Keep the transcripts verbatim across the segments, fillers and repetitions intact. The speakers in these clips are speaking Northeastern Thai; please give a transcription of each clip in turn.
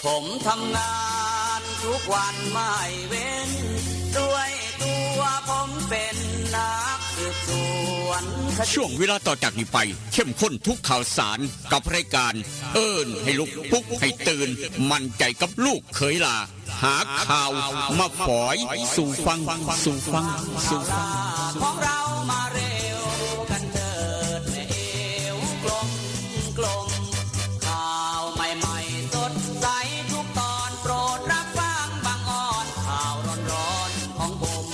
ผมทำงานทุกวันไม่เว้น ด้วยตัวผมเป็นนักสืบสวนคดี ช่วงเวลาต่อจากนี้ไป เข้มข้นทุกข่าวสารกับรายการ เอิ้นให้ลุก ปลุกให้ตื่น มั่นใจกับลูกเขยหล้า หาข่าวมาฝอยสู่ฟัง สู่ฟัง สู่ฟัง ของเรามาเร็วกันเถิดแม่เอวกลมกลม ข่าวใหม่ๆสดใสทุกตอน โปรดรับฟังบางออน ข่าวร้อนๆของผม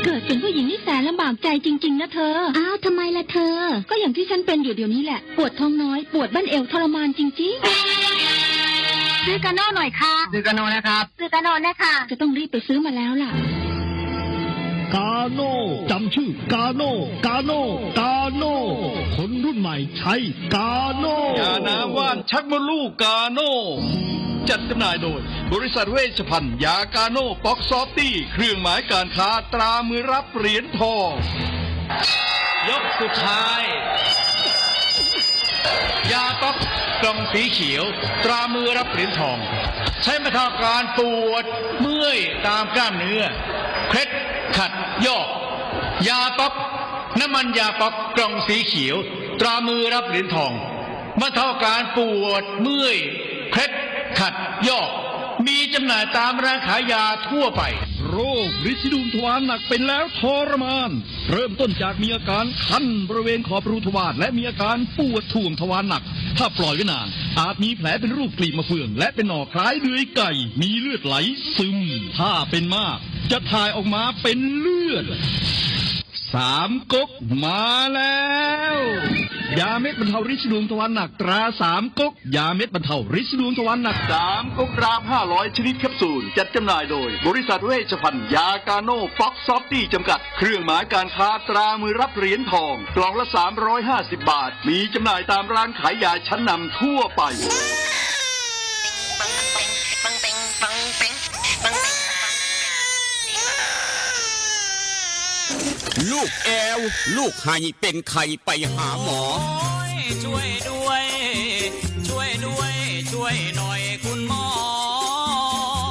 เกิดเป็นผู้หญิงนี่แสนลำบากใจจริงๆนะเธอ อ้าว ทำไมล่ะเธอ ก็อย่างที่ฉันเป็นอยู่เดี๋ยวนี้แหละ ปวดท้องน้อย ปวดบั้นเอวทรมานจริงๆ ซื้อกาโน่หน่อยค่ะ ซื้อกาโน่นะครับ ซื้อกาโน่นะคะ จะต้องรีบไปซื้อมาแล้วล่ะ กาโน่ จำชื่อกาโน่ กาโน่ กาโน่ คนรุ่นใหม่ใช้กาโน่ ยาน้ำว่านชักมดลูกกาโน่ จัดจำหน่ายโดย บริษัทเวชภัณฑ์ยากาโน่ป๊อกซอฟตี้ เครื่องหมายการค้าตรามือรับเหรียญทอง ยกสุดท้าย ยาป๊อกกล่องสีเขียว ตรามือรับเหรียญทอง ใช้บรรเทาอาการปวดเมื่อยตามกล้ามเนื้อ เคล็ดขัดยอก ยาป๊อก น้ำมันยาป๊อกกล่องสีเขียว ตรามือรับเหรียญทอง บรรเทาอาการปวดเมื่อย เคล็ดขัดยอก มีจำหน่ายตามร้านขายยาทั่วไป โรคริดสีดวงทวารหนักเป็นแล้วทรมาน เริ่มต้นจากมีอาการคันบริเวณขอบรูทวารและมีอาการปวดถ่วงทวารหนัก ถ้าปล่อยไว้นาน อาจมีแผลเป็นรูปกลีบมะเฟือง และเป็นหนองคล้ายเดือยไก่ มีเลือดไหลซึม ถ้าเป็นมาก จะถ่ายออกมาเป็นเลือด สามก๊กมาแล้ว ยาเม็ดบรรเทาริดสีดวงทวารหนักตราสามก๊ก ยาเม็ดบรรเทาริดสีดวงทวารหนัก สามก๊กรามห้าร้อยชนิดแคปซูล จัดจำหน่ายโดย บริษัทเวชภัณฑ์ยากาโน่ป๊อกซอฟตี้จำกัด เครื่องหมายการค้าตรามือรับเหรียญทอง กล่องละสามร้อยห้าสิบบาท มีจำหน่ายตามร้านขายยาชั้นนำทั่วไป ลูกแอว ลูกไห้เป็นไข้ไปหาหมอ ช่วยด้วย ช่วยด้วย ช่วยหน่อยคุณหมอ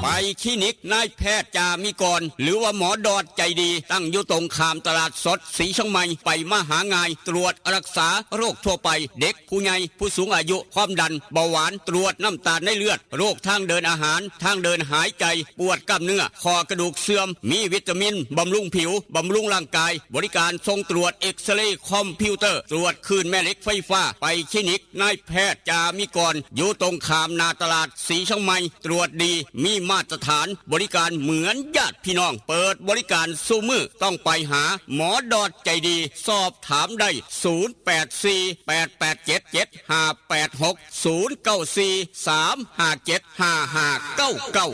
ไปคลินิกนายแพทย์จามิกร หรือว่าหมอดอดใจดี ตั้งอยู่ตรงข้ามตลาดสดสีเชียงใหม่ ไปมาหาง่าย ตรวจรักษาโรคทั่วไป เด็กผู้ใหญ่ผู้สูงอายุ ความดัน เบาหวาน ตรวจน้ำตาลในเลือด โรคทางเดินอาหาร ทางเดินหายใจ ปวดกล้ามเนื้อ ข้อกระดูกเสื่อม มีวิตามิน บำรุงผิว บำรุงร่างกาย บริการส่งตรวจเอ็กซเรย์คอมพิวเตอร์ ตรวจคลื่นแม่เหล็กไฟฟ้า ไปคลินิกนายแพทย์จามิกร อยู่ตรงข้ามหน้าตลาดสีเชียงใหม่ ตรวจดี มีมาตรฐาน บริการเหมือนญาติพี่น้อง เปิดบริการซุมื้อ ต้องไปหาหมอดอดใจดี สอบถามได้ ศูนย์แปดสี่ แปดแปดเจ็ด เจ็ดห้าแปดหก ศูนย์เก้าสี่ สามห้าเจ็ด ห้าห้าเก้าเก้า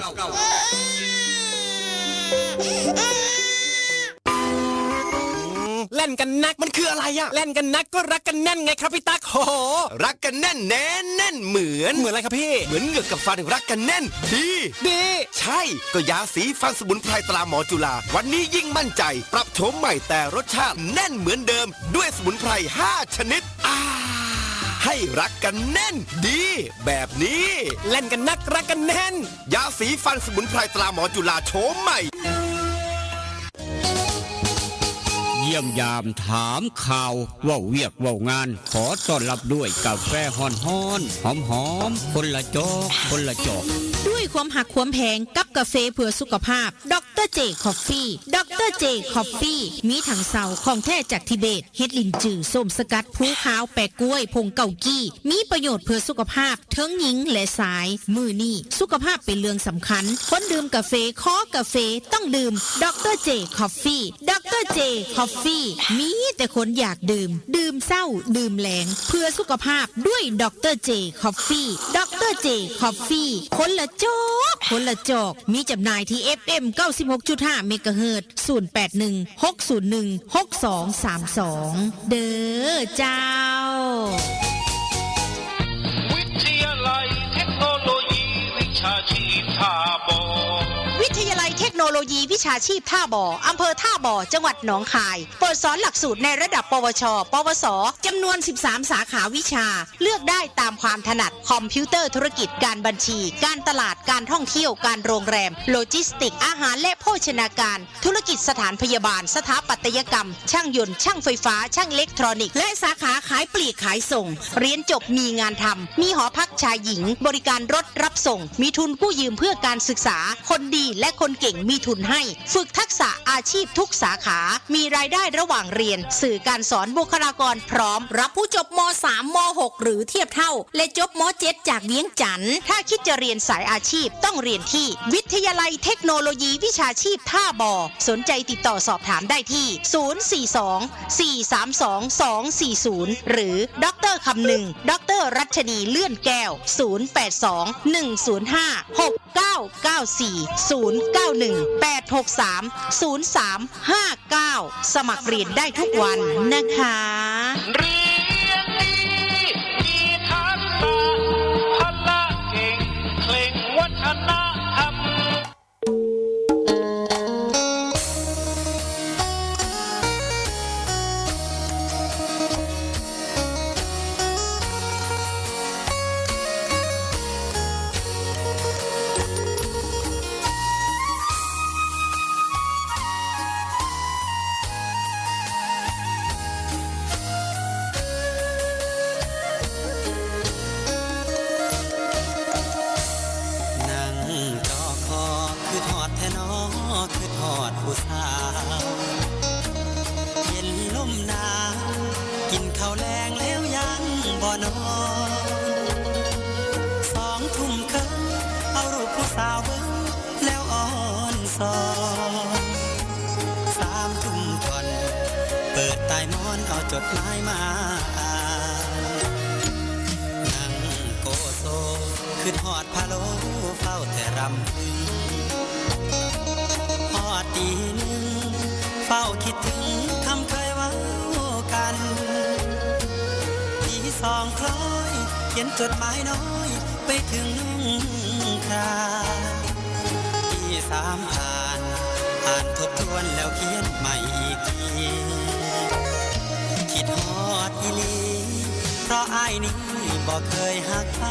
แล่นกันนักมันคืออะไรอะแล่นกันนักก็รักกันแน่นไงครับพี่ตั๊ก โห รักกันแน่นแน่นแน่นเหมือน เหมือนอะไรครับพี่ เหมือนเหงือกกับฟันรักกันแน่น ดี ดี ใช่ ก็ยาสีฟันสมุนไพรตราหมอจุฬา วันนี้ยิ่งมั่นใจ ปรับโฉมใหม่แต่รสชาติแน่นเหมือนเดิม ด้วยสมุนไพรห้าชนิด อ่า ให้รักกันแน่น ดี แบบนี้ แล่นกันนักรักกันแน่น ยาสีฟันสมุนไพรตราหมอจุฬาโฉมใหม่ เยี่ยมยามถามข่าว เว้าเวียกเว้างาน ขอต้อนรับด้วยกาแฟฮ้อนๆ หอมๆ คนละจอก คนละจอก ด้วยความหักความแพงกับกาแฟเพื่อสุขภาพ ดอกเตอร์เจ คอฟฟี่ ดอกเตอร์เจ คอฟฟี่ มีถังเสาของแท้จากทิเบต เห็ดหลินจือ ส้มสกัด ภูขาว แปะกล้วย ผงเกากี้ มีประโยชน์เพื่อสุขภาพ เทิงหญิงและชาย มื้อนี้สุขภาพเป็นเรื่องสำคัญ คนดื่มกาแฟ คอกาแฟ ต้องดื่ม ดอกเตอร์เจ คอฟฟี่ ดอกเตอร์เจ คอฟฟี่ มีแต่คนอยากดื่ม ดื่มเช้า ดื่มแลง เพื่อสุขภาพด้วยดอกเตอร์เจ คอฟฟี่ ดอกเตอร์เจ คอฟฟี่ คนละจอก คนละจอก มีจำหน่ายที่ เอฟเอ็ม เก้าสิบหกจุดห้า เมกะเฮิรตซ์ ศูนย์แปดหนึ่ง หกศูนย์หนึ่ง หกสองสามสอง เด้อเจ้า วิทยาลัยเทคโนโลยีวิชาชีพท่าบ่อ วิทยาลัยเทคโน โนโลยีวิชาชีพท่าบ่อ อำเภอท่าบ่อ จังหวัดหนองคาย เปิดสอนหลักสูตรในระดับ ปวช ปวส จำนวน สิบสาม สาขาวิชา เลือกได้ตามความถนัด คอมพิวเตอร์ธุรกิจ การบัญชี การตลาด การท่องเที่ยว การโรงแรม โลจิสติกส์ อาหารและโภชนาการ ธุรกิจสถานพยาบาล สถาปัตยกรรม ช่างยนต์ ช่างไฟฟ้า ช่างอิเล็กทรอนิกส์ และสาขาขายปลีกขายส่ง เรียนจบมีงานทำ มีหอพักชายหญิง บริการรถรับส่ง มีทุนกู้ยืมเพื่อการศึกษา คนดีและคนเก่งมีทุนให้ ฝึกทักษะอาชีพทุกสาขา มีรายได้ระหว่างเรียน สื่อการสอนบุคลากรพร้อม รับผู้จบ ม.สาม ม.หก หรือเทียบเท่า และจบ ม.เจ็ด จากเวียงจันทน์ ถ้าคิดจะเรียนสายอาชีพต้องเรียนที่วิทยาลัยเทคโนโลยีวิชาชีพท่าบ่อ สนใจติดต่อสอบถามได้ที่ ศูนย์สี่สอง สี่สามสอง สองสี่ศูนย์ หรือ ดอกเตอร์คำนึง ดอกเตอร์รัชนีเลื่อนแก้ว ศูนย์แปดสอง หนึ่งศูนย์ห้า หกเก้าเก้าสี่ ศูนย์เก้าหนึ่ง แปดหกสาม ศูนย์สามห้าเก้า สมัครเรียนได้ทุกวันนะคะ เรียนดี มีทักษะ พละเก่ง เคร่งวัฒนธรรม นั่งจอคอ คิดฮอดแท้น้อ คิดฮอดผู้สาว เย็นลมหนาว กินข้าวแลงแล้วยังบ่นอน สองทุ่มครึ่ง เอารูปผู้สาวเบิ่งแล้วอ่อนซอน สามทุ่มค่อน เปิดใต้หมอนเอาจดหมายมาอ่าน นั่งโกโซ คิดฮอดพะโล้ เฝ้าแต่รำพึง ฮอดตีหนึ่ง เฝ้าคิดถึงคำเคยเว้ากัน ตีสองคล้อย เขียนจดหมายน้อย ไปถึงน้องคราน ตีสามผ่าน อ่านทบทวนแล้วเขียนใหม่อีกที คิดฮอดอีหลี เพราะอ้ายนี้บ่เคยฮักใคร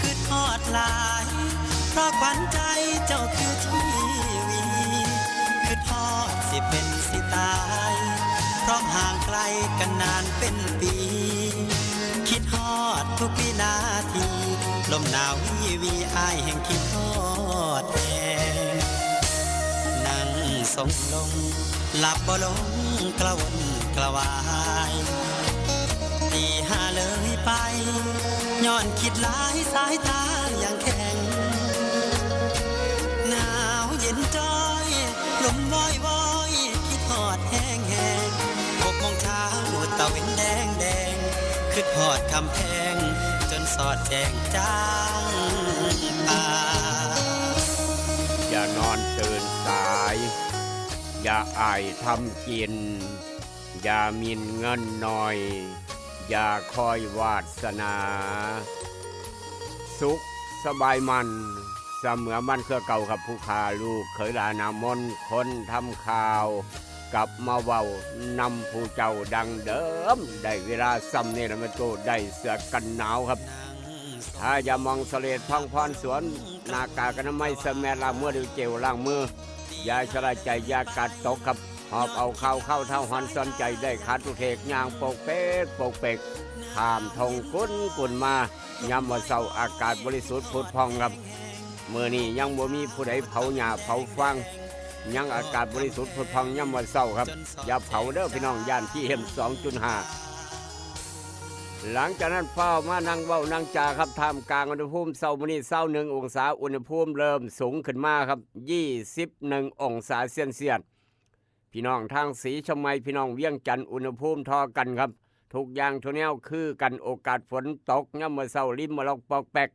คิดฮอดหลาย เพราะขวัญใจเจ้าคือทีวี คิดฮอดสิเป็นสิตาย เพราะห่างไกลกันนานเป็นปี คิดฮอดทุกวินาที ลมหนาววีวี อ้ายแห่งคิดฮอดแฮง นั่งทรงลง หลับบ่ลงกระวนกระวาย ตีห้าเลยไป ย้อนคิดหลายสายตายังแข็ง หนาวเย็นจ้อย ลมวอยวอย คิดฮอดแฮงแฮง หกโมงเช้า ตะเว็นแดงแดง คิดฮอดคำแพง จนสอดแจ้งจางป่า อย่านอนตื่นสาย อย่าอ่ายทำกิน อย่าหมิ่นเงินหน่อย อย่าคอยวาสนา สุขสบายมัน เสมอมันคือเก่าครับ ผู้ข้าลูกเขยหลานนามน คนทำข่าว กลับมาเว้านำผู้เจ้าดังเดิม ได้เวลาส่ำนี่ละแม่นโต ได้เสื้อกันหนาวครับ ทายามองเสลด พองพรสวน หน้ากากอนามัย ใส่แมส ล้างมือด้วยเจลล้างมือ อย่าชะล่าใจ อย่ากาดตกครับ หอบเอาข่าวเข้าเท้าหอนสอนใจ ได้ขาดทุกเทก ย่างโปกเปกโปกเปก ข้ามทงกุนกุนมา ยามมื้อเช้าอากาศบริสุทธิ์ผุดผ่องครับ มื้อนี้ยังบ่มีผู้ใดเผาหญ้าเผาฟาง ยังอากาศบริสุทธิ์ผุดผ่องยามมื้อเช้าครับ อย่าเผาเด้อพี่น้อง ย้าน PM สองจุดห้า หลังจากนั้นฟ้าวมานั่งเว้านั่งจาครับ ท่ามกลางอุณหภูมิเช้ามื้อนี้ ซาวหนึ่งองศา อุณหภูมิเริ่มสูงขึ้นมาครับ ยี่สิบเอ็ดองศาเซลเซียส พี่น้องทางศรีชมัย พี่น้องเวียงจันทน์ อุณหภูมิเท่ากันครับ ทุกอย่างทุกแนวคือกัน โอกาสฝนตกยามมื้อเช้า ริมมะลอกปอกแปก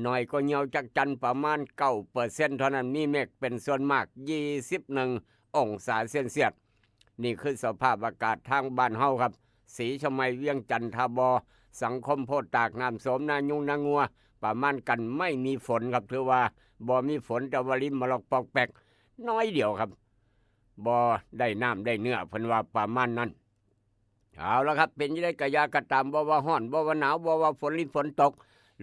น้อยกว่าเหี่ยวจักจั่น ประมาณเก้าเปอร์เซ็นต์เท่านั้น มีเมฆเป็นส่วนมาก ยี่สิบเอ็ดองศาเซลเซียส นี่คือสภาพอากาศทางบ้านเฮาครับ ศรีชมัย เวียงจันทน์ ท่าบ่อ สังคมโพธิ์ตาก น้ำโสม นายุง นางัว ประมาณกัน ไม่มีฝนครับ ถือว่า บ่มีฝน แต่ว่าริมมะลอกปอกแปกน้อยเดียวครับ บ่ได้น้ำได้เนื้อ เพิ่นว่าประมาณนั้น เอาละครับ เป็นจั่งใดกะอย่ากะตาม บ่ว่าฮ้อน บ่ว่าหนาว บ่ว่าฝนรินฝนตก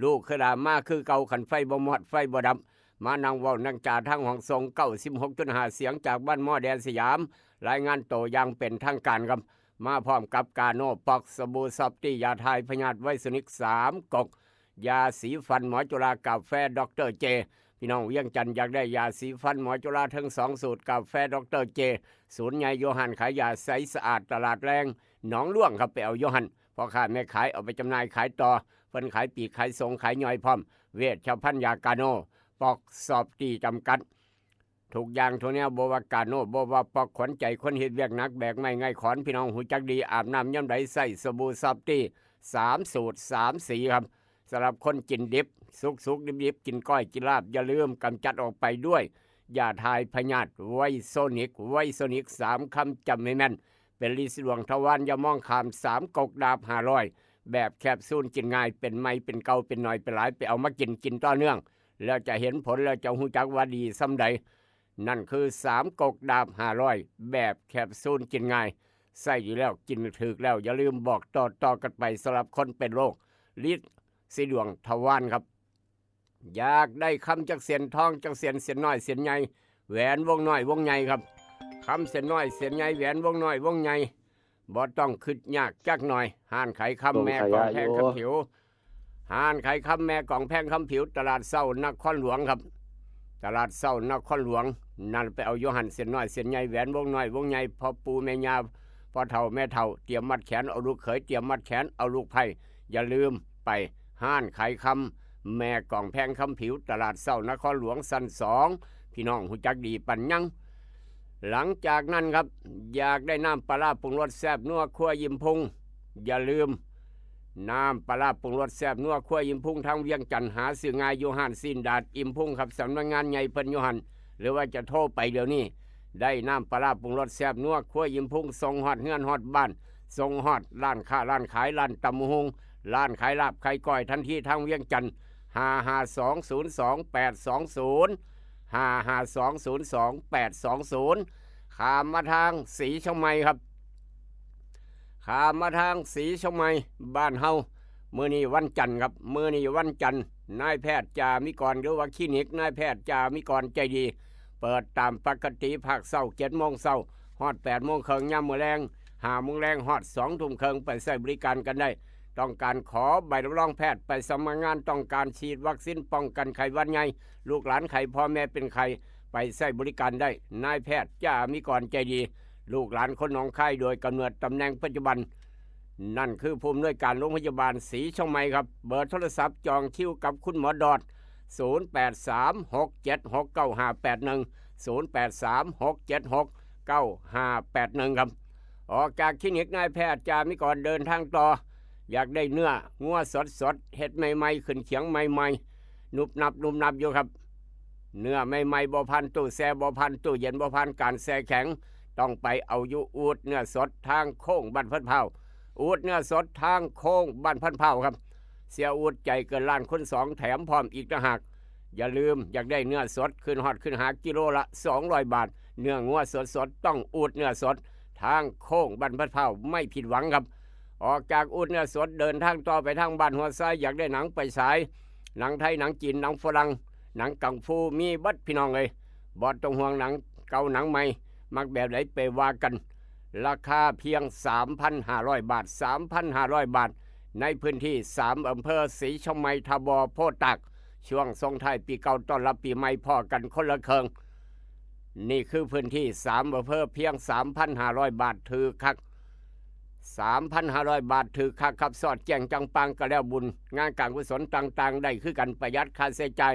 ลูกคือหลานมาคือเก่า คันไฟบ่มอดไฟบ่ดับ มานั่งเว้านั่งจาทางห้องส่ง เก้าสิบหกจุดห้า เสียงจากบ้านหม้อแดนสยาม รายงานโตอย่างเป็นทางการครับ มาพร้อมกับกาโน่ ป๊อก สบู่ซอฟตี้ ยาถ่ายพยาธิไวโซนิก สามก๊ก ยาสีฟันหมอจุฬา กาแฟดอกเตอร์เจ พี่น้องเวียงจันทน์อยากได้ยาสีฟันหมอจุฬาทั้งสองสูตร กาแฟดอกเตอร์เจ ศูนย์ใหญ่อยู่ห้านขายยาใสสะอาดตลาดแลงหนองล่วงครับ ไปเอาอยู่หั่น พ่อค้าแม่ขายเอาไปจำหน่ายขายต่อ เพิ่นขายปลีกขายส่งขายย่อยพร้อม เวชภัณฑ์ยากาโน่ ป๊อก ซอฟตี้ จำกัด ทุกอย่างทุกแนว บ่ว่ากาโน่ บ่ว่าป๊อก ขวัญใจคนเฮ็ดเวียกหนัก แบกไม้ไงขอน พี่น้องฮู้จักดี อาบน้ำยามใดใช้สบู่ซอฟตี้ สามสูตร สามสีครับ สำหรับคนกินดิบ สุกๆ ดิบๆ กินก้อยกินลาบ อย่าลืมกำจัดออกไปด้วยยาถ่ายพยาธิไวโซนิก ไวโซนิก สามคำ จำให้แม่น เป็นฤทธิ์สีดวงทวาร อย่ามองข้าม สามก๊กดาบห้าร้อย แบบแคปซูลกินง่าย เป็นใหม่เป็นเก่า เป็นน้อยเป็นหลาย ไปเอามากิน กินต่อเนื่อง แล้วจะเห็นผล แล้วจะฮู้จักว่าดีส่ำใด นั่นคือสามก๊กดาบห้าร้อย แบบแคปซูลกินง่าย ใช้ดีแล้ว กินถูกแล้ว อย่าลืมบอกต่อๆ กันไป สำหรับคนเป็นโรคฤทธิ์สีดวงทวารครับ อยากได้คำจักเส้น ทองจักเส้น เส้นน้อยเส้นใหญ่ แหวนวงน้อยวงใหญ่ครับ คำเส้นน้อยเส้นใหญ่ แหวนวงน้อยวงใหญ่ บ่ต้องคิดยากจักหน่อย ห้านขายคำแม่กองแพงคำผิว ห้านขายคำแม่กองแพงคำผิว ตลาดเช้านครหลวงครับ ตลาดเช้านครหลวง นั่นไปเอาอยู่หั่น เส้นน้อยเส้นใหญ่ แหวนวงน้อยวงใหญ่ พ่อปู่แม่ย่า พ่อเฒ่าแม่เฒ่า เตรียมมัดแขนเอาลูกเขย เตรียมมัดแขนเอาลูกไพร่ อย่าลืมไปห้านขายคำแม่กองแพงคำผิว ตลาดเช้านครหลวงชั้นสอง พี่น้องฮู้จักดีปานยัง หลังจากนั้นครับ อยากได้น้ำปลาร้าปรุงรสแซ่บนัวครัวยิ้มพุง อย่าลืม น้ำปลาร้าปรุงรสแซ่บนัวครัวยิ้มพุง ทางเวียงจันทน์ หาซื้อง่ายอยู่ห้านซีนดาดอิ่มพุงครับ สำนักงานใหญ่เพิ่นอยู่หั่น หรือว่าจะโทรไปเดี๋ยวนี้ ได้น้ำปลาร้าปรุงรสแซ่บนัวครัวยิ้มพุง ส่งฮอดเฮือนฮอดบ้าน ส่งฮอดร้านค้าร้านขาย ร้านตำบักหุ่ง ร้านขายลาบขายก้อยทันที ทางเวียงจันทน์ ห้าห้าสองศูนย์สองแปดสองศูนย์ ห้าห้าสองศูนย์สองแปดสองศูนย์ ข้ามมาทางสีเชียงใหม่ครับ ข้ามมาทางสีเชียงใหม่บ้านเฮา มื้อนี้วันจันทร์ครับ มื้อนี้วันจันทร์ นายแพทย์จามิกร หรือว่าคลินิกนายแพทย์จามิกรใจดี เปิดตามปกติภาคเช้า เจ็ดโมงเช้า ฮอดแปดโมงครึ่ง ยามมื้อแลง ห้าโมงแลง ฮอดสองทุ่มครึ่ง ไปใช้บริการกันได้ ต้องการขอใบรับรองแพทย์ไปสมัครงาน ต้องการฉีดวัคซีนป้องกันไข้หวัดใหญ่ ลูกหลานไข้ พ่อแม่เป็นไข้ ไปใช้บริการได้ นายแพทย์จามิกรใจดี ลูกหลานคนหนองคายโดยกำเนิด ตำแหน่งปัจจุบัน นั่นคือผู้อำนวยการโรงพยาบาลสีเชียงใหม่ครับ เบอร์โทรศัพท์จองคิวกับคุณหมอดอด ศูนย์แปดสามหกเจ็ดหกเก้าห้าแปดหนึ่ง ศูนย์แปดสามหกเจ็ดหกเก้าห้าแปดหนึ่ง ครับ ออกจากคลินิกนายแพทย์จามิกรเดินทางต่อ อยากได้เนื้องัวสดๆ เฮ็ดใหม่ๆ ขึ้นเขียงใหม่ๆ นุบนับนุบนับอยู่ครับ เนื้อใหม่ๆ บ่ผ่านตู้แช่ บ่ผ่านตู้เย็น บ่ผ่านการแช่แข็ง ต้องไปเอาอยู่อูดเนื้อสดทางโค้งบ้านพันพร้าว อูดเนื้อสดทางโค้งบ้านพันพร้าวครับ เสียอูดใจเกินล้านคูณสอง แถมพร้อมอีกต่างหาก อย่าลืม อยากได้เนื้อสด ขึ้นฮอดขึ้นหากิโลละสองร้อยบาท เนื้องัวสดๆ ต้องอูดเนื้อสด ทางโค้งบ้านพันพร้าว ไม่ผิดหวังครับ ออกจากอูดเนื้อสดเดินทางต่อไปทางบ้านหัวไซ อยากได้หนังไปฉาย หนังไทย หนังจีน หนังฝรั่ง หนังกังฟู มีเบิดพี่น้องเอ้ย บ่ต้องห่วง หนังเก่าหนังใหม่ มักแบบใดไปว่ากัน ราคาเพียง สามพันห้าร้อยบาท สามพันห้าร้อยบาท ในพื้นที่สามอำเภอ สีเชียงใหม่ ท่าบ่อ โพธิ์ตาก ช่วงส่งท้ายปีเก่าต้อนรับปีใหม่ พ้อกันคนละครึ่ง นี่คือพื้นที่สามอำเภอ เพียง สามพันห้าร้อยบาท ถืกคัก สามพันห้าร้อยบาท ถืกคักครับ สอดแจ้งจังปัง ก็แล้วบุญ งานการกุศลต่างๆ ได้คือกัน ประหยัดค่าใช้จ่าย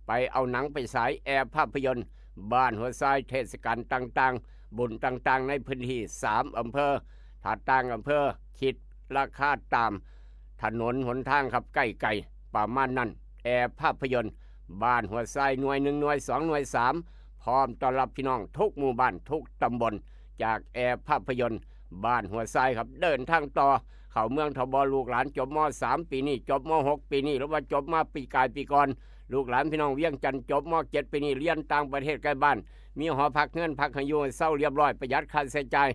ไปเอาหนังไปฉาย แอร์ภาพยนตร์ บ้านหัวไซ เทศกาลต่างๆ บุญต่างๆ ในพื้นที่สามอำเภอ ถ้าต่างอำเภอ คิดราคาตามถนนหนทางครับ ใกล้ๆ ประมาณนั้น แอร์ภาพยนตร์ บ้านหัวไซ หน่วยหนึ่ง หน่วยสอง หน่วยสาม พร้อมต้อนรับพี่น้องทุกหมู่บ้าน ทุกตำบล จากแอร์ภาพยนตร์ บ้านหัวไซครับ เดินทางต่อ เข้าเมืองท่าบ่อ ลูกหลานจบ ม.สาม ปีนี้ จบ ม.หก ปีนี้ หรือว่าจบมาปีกายปีก่อน ลูกหลานพี่น้องเวียงจันทน์จบ ม.เจ็ด ปีนี้เรียนต่างประเทศใกล้บ้าน มีหอพักเฮือนพักให้อยู่เซาเรียบร้อย ประหยัดค่าใช้จ่าย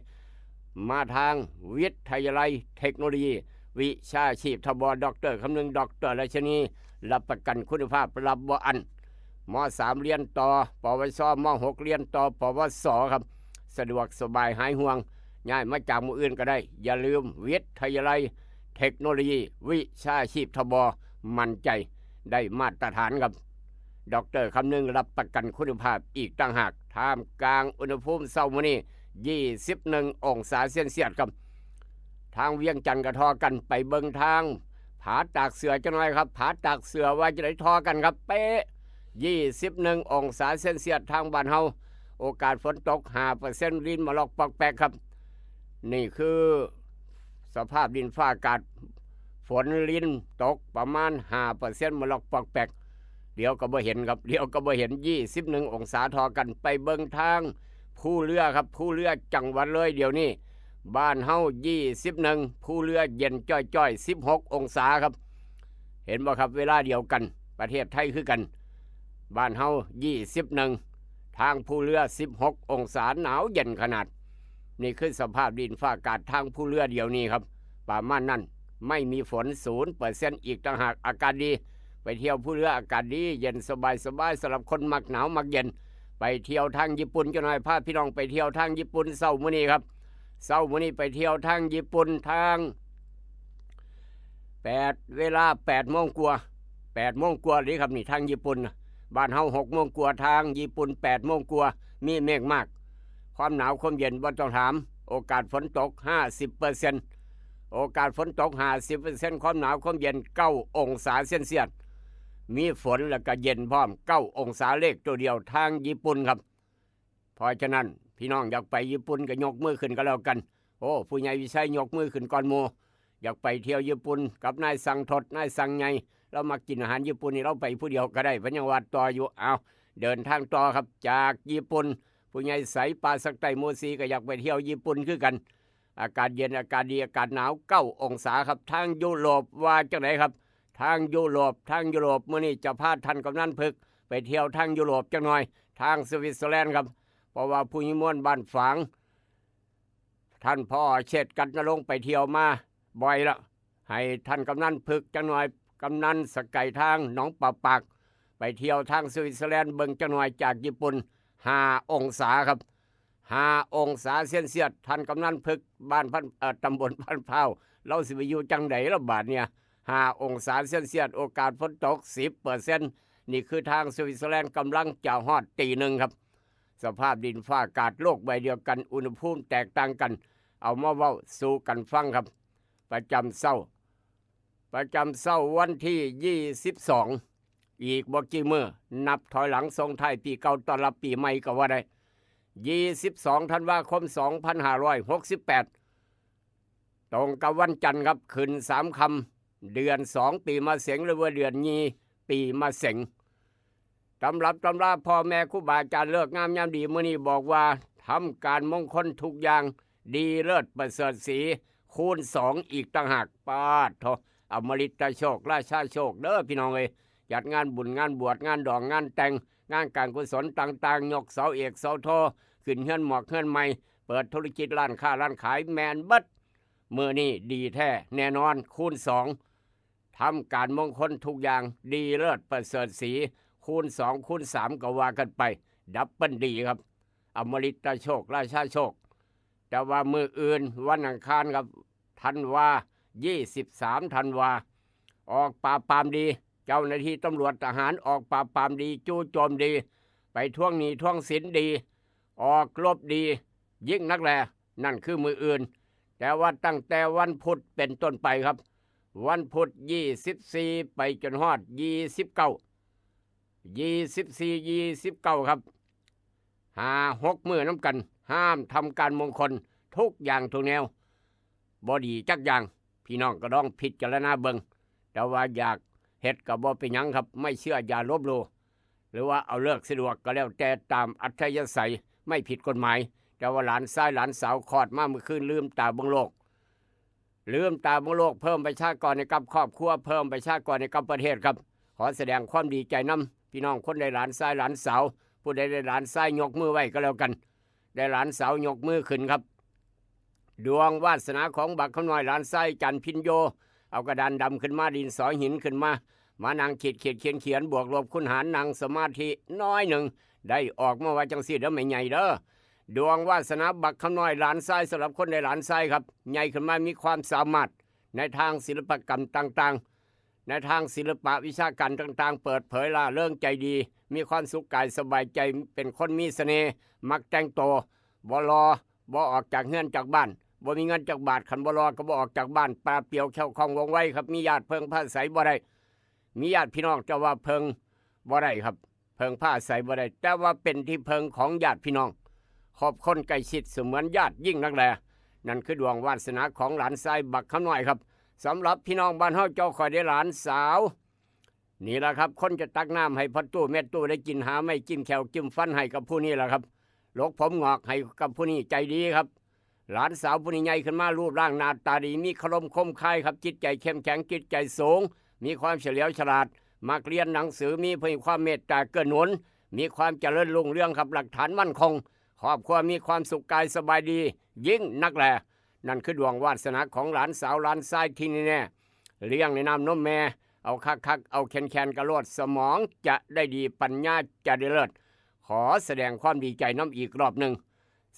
มาทางวิทยาลัยเทคโนโลยี วิชาชีพ ทบ ดอกเตอร์ คำนึง ดอกเตอร์ ราชินี รับประกันคุณภาพ รับบ่อั้น ม.สาม เรียนต่อ ปวช ม.หก เรียนต่อ ปวส ครับ สะดวกสบายหายห่วง ย้ายมาจากหมู่อื่นก็ได้ อย่าลืมวิทยาลัยเทคโนโลยี วิชาชีพ ทบ มั่นใจ ได้มาตรฐานครับ ดอกเตอร์ คำนึงรับประกันคุณภาพอีกต่างหาก ท่ามกลางอุณหภูมิเช้ามื้อนี้ ยี่สิบเอ็ด องศาเซลเซียสครับ ทางเวียงจันทน์ก็ทอกัน ไปเบิ่งทางผาตากเสื้อจักหน่อยครับ ผาตากเสื้อว่าจะได้ทอกันครับ เป๊ะ ยี่สิบเอ็ด องศาเซลเซียส ทางบ้านเฮา โอกาสฝนตก ห้าเปอร์เซ็นต์ รินมาลอกปอกแปกครับ นี่คือสภาพดินฟ้าอากาศ ฝนรินตกประมาณ ห้าเปอร์เซ็นต์ มาลอกปอกแปก เดี๋ยวก็บ่เห็นครับ เดี๋ยวก็บ่เห็น ยี่สิบเอ็ด องศาทอกัน ไปเบิ่งทางภูเรือครับ ภูเรือจังหวัดเลยเดี๋ยวนี้ บ้านเฮา ยี่สิบเอ็ด ภูเรือเย็นจ้อยๆ สิบหก องศาครับ เห็นบ่ครับ เวลาเดียวกัน ประเทศไทยคือกัน บ้านเฮา ยี่สิบเอ็ด ทางภูเรือ สิบหก องศา หนาวเย็นขนาด นี่คือสภาพดินฟ้าอากาศทางภูเรือเดี๋ยวนี้ครับ ประมาณนั้น ไม่มีฝน ศูนย์เปอร์เซ็นต์ อีกต่างหาก อากาศดี ไปเที่ยวภูเรืออากาศดี เย็นสบายสบาย สำหรับคนมักหนาวมักเย็น ไปเที่ยวทางญี่ปุ่นจักหน่อย พาพี่น้องไปเที่ยวทางญี่ปุ่นเช้ามื้อนี้ครับ เช้ามื้อนี้ไปเที่ยวทางญี่ปุ่นทาง แปด เวลา แปดโมงกว่า แปดโมงกว่าเลยครับนี่ ทางญี่ปุ่นน่ะ บ้านเฮา หกโมงกว่า ทางญี่ปุ่น แปดโมงกว่า มีเมฆมาก ความหนาวความเย็นบ่ต้องถาม โอกาสฝนตก ห้าสิบเปอร์เซ็นต์ โอกาสฝนตก ห้าสิบเปอร์เซ็นต์ ความหนาวความเย็น เก้า องศาเซลเซียส มีฝนแล้วก็เย็นพร้อม เก้า องศา เลขตัวเดียว ทางญี่ปุ่นครับ เพราะฉะนั้นพี่น้องอยากไปญี่ปุ่นก็ยกมือขึ้นก็แล้วกัน โอ้ ผู้ใหญ่วิชัยยกมือขึ้นก่อนหมู่ อยากไปเที่ยวญี่ปุ่นกับนายสังทด นายสังใหญ่ เรามากินอาหารญี่ปุ่นนี่ เราไปผู้เดียวก็ได้ เพิ่นยังว่าต่ออยู่ เอา เดินทางต่อครับ จากญี่ปุ่น ผู้ใหญ่ใสป่าสักใต้หมู่สี่ก็อยากไปเที่ยวญี่ปุ่นคือกัน อากาศเย็น อากาศดี อากาศหนาว เก้า องศาครับ ทางยุโรปว่าจังไดครับ ทางยุโรป ทางยุโรปมื้อนี้จะพาท่านกำนันพึก ไปเที่ยวทางยุโรปจักหน่อย ทางสวิตเซอร์แลนด์ครับ เพราะว่าผู้ใหญ่ม่วนบ้านฝาง ท่านผอ.เชษฐกัตนรงค์ไปเที่ยวมาบ่อยแล้ว ให้ท่านกำนันพึกจักหน่อย กำนันสะไก่ทางหนองป่าปาก ไปเที่ยวทางสวิตเซอร์แลนด์เบิ่งจักหน่อย จากญี่ปุ่น ห้า องศาครับ ห้า องศาเซลเซียส ท่านกำนันพึก บ้านพัน เอ่อ ตำบลพันพร้าว เราสิไปอยู่จังใดละบาดเนี่ย ห้า องศาเซลเซียส โอกาสฝนตก สิบเปอร์เซ็นต์ นี่คือทางสวิตเซอร์แลนด์กำลังจะฮอดตีหนึ่งครับ สภาพดินฟ้าอากาศโลกใบเดียวกัน อุณหภูมิแตกต่างกัน เอามาเว้าสู่กันฟังครับ ประจำเช้า ประจำเช้าวันที่ ยี่สิบสอง อีกบ่กี่มื้อ นับถอยหลังส่งท้ายปีเก่าต้อนรับปีใหม่ก็ว่าได้ ยี่สิบสอง ธันวาคม สองพันห้าร้อยหกสิบแปด ตรงกับวันจันทร์ครับ ขึ้นสามค่ำ เดือนสอง ปีมะเสง หรือว่าเดือนยี่ ปีมะเสง ตำรับตำราพ่อแม่ครูบาอาจารย์เลิกงามยามดีมื้อนี้บอกว่า ทำการมงคลทุกอย่าง ดีเลิศประเสริฐศรี คูณสองอีกต่างหาก ปาดโธ่ อมฤตโชค ราชาโชค เด้อพี่น้องเอ้ย จัดงานบุญงานบวช งานดองงานแต่ง งานการกุศลต่างๆ ยกเสาเอกเสาโท ขึ้นเฮือนหมอกเฮือนใหม่ เปิดธุรกิจร้านค้าร้านขาย แม่นเบิด มื้อนี้ดีแท้แน่นอน คูณสอง ทำการมงคลทุกอย่าง ดีเลิศประเสริฐศรี คูณสอง คูณสาม ก็ว่ากันไป ดับเบิลดีครับ อมฤตโชค ราชาโชค แต่ว่ามื้ออื่นวันอังคารครับ ธันวา ยี่สิบสาม ธันวา ออกปราบปรามดี เจ้าหน้าที่ตำรวจทหารออกปราบปรามดี จู่โจมดี ไปทวงหนี้ทวงสินดี ออกรบดี ยิ่งนักแล นั่นคือมื้ออื่น แต่ว่าตั้งแต่วันพุธเป็นต้นไปครับ วันพุธ ยี่สิบสี่ ไปจนฮอด ยี่สิบเก้า ยี่สิบสี่ ยี่สิบเก้า ครับ ห้าหกมื้อนำกัน ห้ามทำการมงคล ทุกอย่างทุกแนว บ่ดีจักอย่าง พี่น้องก็ลองพิจารณาเบิ่ง แต่ว่าอยากเฮ็ดก็บ่เป็นหยังครับ ไม่เชื่ออย่าลบหลู่ หรือว่าเอาเลิกสะดวกก็แล้วแต่ตามอัธยาศัย ไม่ผิดกฎหมาย แต่ว่าหลานชายหลานสาวคลอดมาเมื่อคืน ลืมตาเบิ่งโลก ลืมตาเบิ่งโลก เพิ่มประชากรให้กับครอบครัว เพิ่มประชากรให้กับประเทศครับ ขอแสดงความดีใจนำพี่น้องคนได้หลานชายหลานสาว ผู้ใดได้หลานชายยกมือไว้ก็แล้วกัน ได้หลานสาวยกมือขึ้นครับ ดวงวาสนาของบักคำน้อยหลานชายจันทร์พินโย เอากระดานดำขึ้นมา ดินสอหินขึ้นมา มานั่งขีดขีดเขียนเขียนบวกลบคูณหาร นั่งสมาธิน้อยหนึ่ง ได้ออกมาว่าจังซี่เด้อแม่ใหญ่เด้อ ดวงวาสนาบักคำน้อยหลานชาย สำหรับคนได้หลานชายครับ ใหญ่ขึ้นมามีความสามารถในทางศิลปกรรมต่างๆ ในทางศิลปะวิชาการต่างๆ เปิดเผยร่าเริงใจดี มีความสุขกายสบายใจ เป็นคนมีเสน่ห์ มักแต่งตัว บ่หล่อ บ่ออกจากเฮือนจากบ้าน บ่มีเงินจักบาท คันบ่หล่อก็บ่ออกจากบ้าน ปลาเปรียวแคล้วคล่องว่องไวครับ มีญาติเพิ่งพาอาศัยบ่ได้ มีญาติพี่น้องแต่ว่าเพิ่งบ่ได้ครับ เพิ่งพาอาศัยบ่ได้ แต่ว่าเป็นที่เพิ่งของญาติพี่น้อง ครอบคนใกล้ชิดเสมือนญาติยิ่งนักแล นั่นคือดวงวาสนาของหลานชายบักคำน้อยครับ สำหรับพี่น้องบ้านเฮาเจ้าข่อยได้หลานสาว นี่ล่ะครับ คนจะตักน้ำให้พ่อตู้แม่ตู้ได้กิน หาไม้จิ้มแข้วจิ้มฟันให้กับผู้นี้ล่ะครับ หลกผมงอกให้กับผู้นี้ ใจดีครับ หลานสาวผู้นี้ใหญ่ขึ้นมา รูปร่างหน้าตาดี มีคารมคมคายครับ จิตใจเข้มแข็ง จิตใจสูง มีความเฉลียวฉลาด มักเรียนหนังสือ มีความเมตตาเกื้อหนุน มีความเจริญรุ่งเรืองครับ หลักฐานมั่นคง ครอบครัวมีความสุขกายสบายดี ยิ่งนักแล นั่นคือดวงวาสนาของหลานสาวหลานชายที่แน่ๆ เลี้ยงในน้ำนมแม่ เอาคักๆ เอาแคนๆ กะโลด สมองจะได้ดี ปัญญาจะได้เลิศ ขอแสดงความดีใจนำอีกรอบหนึ่ง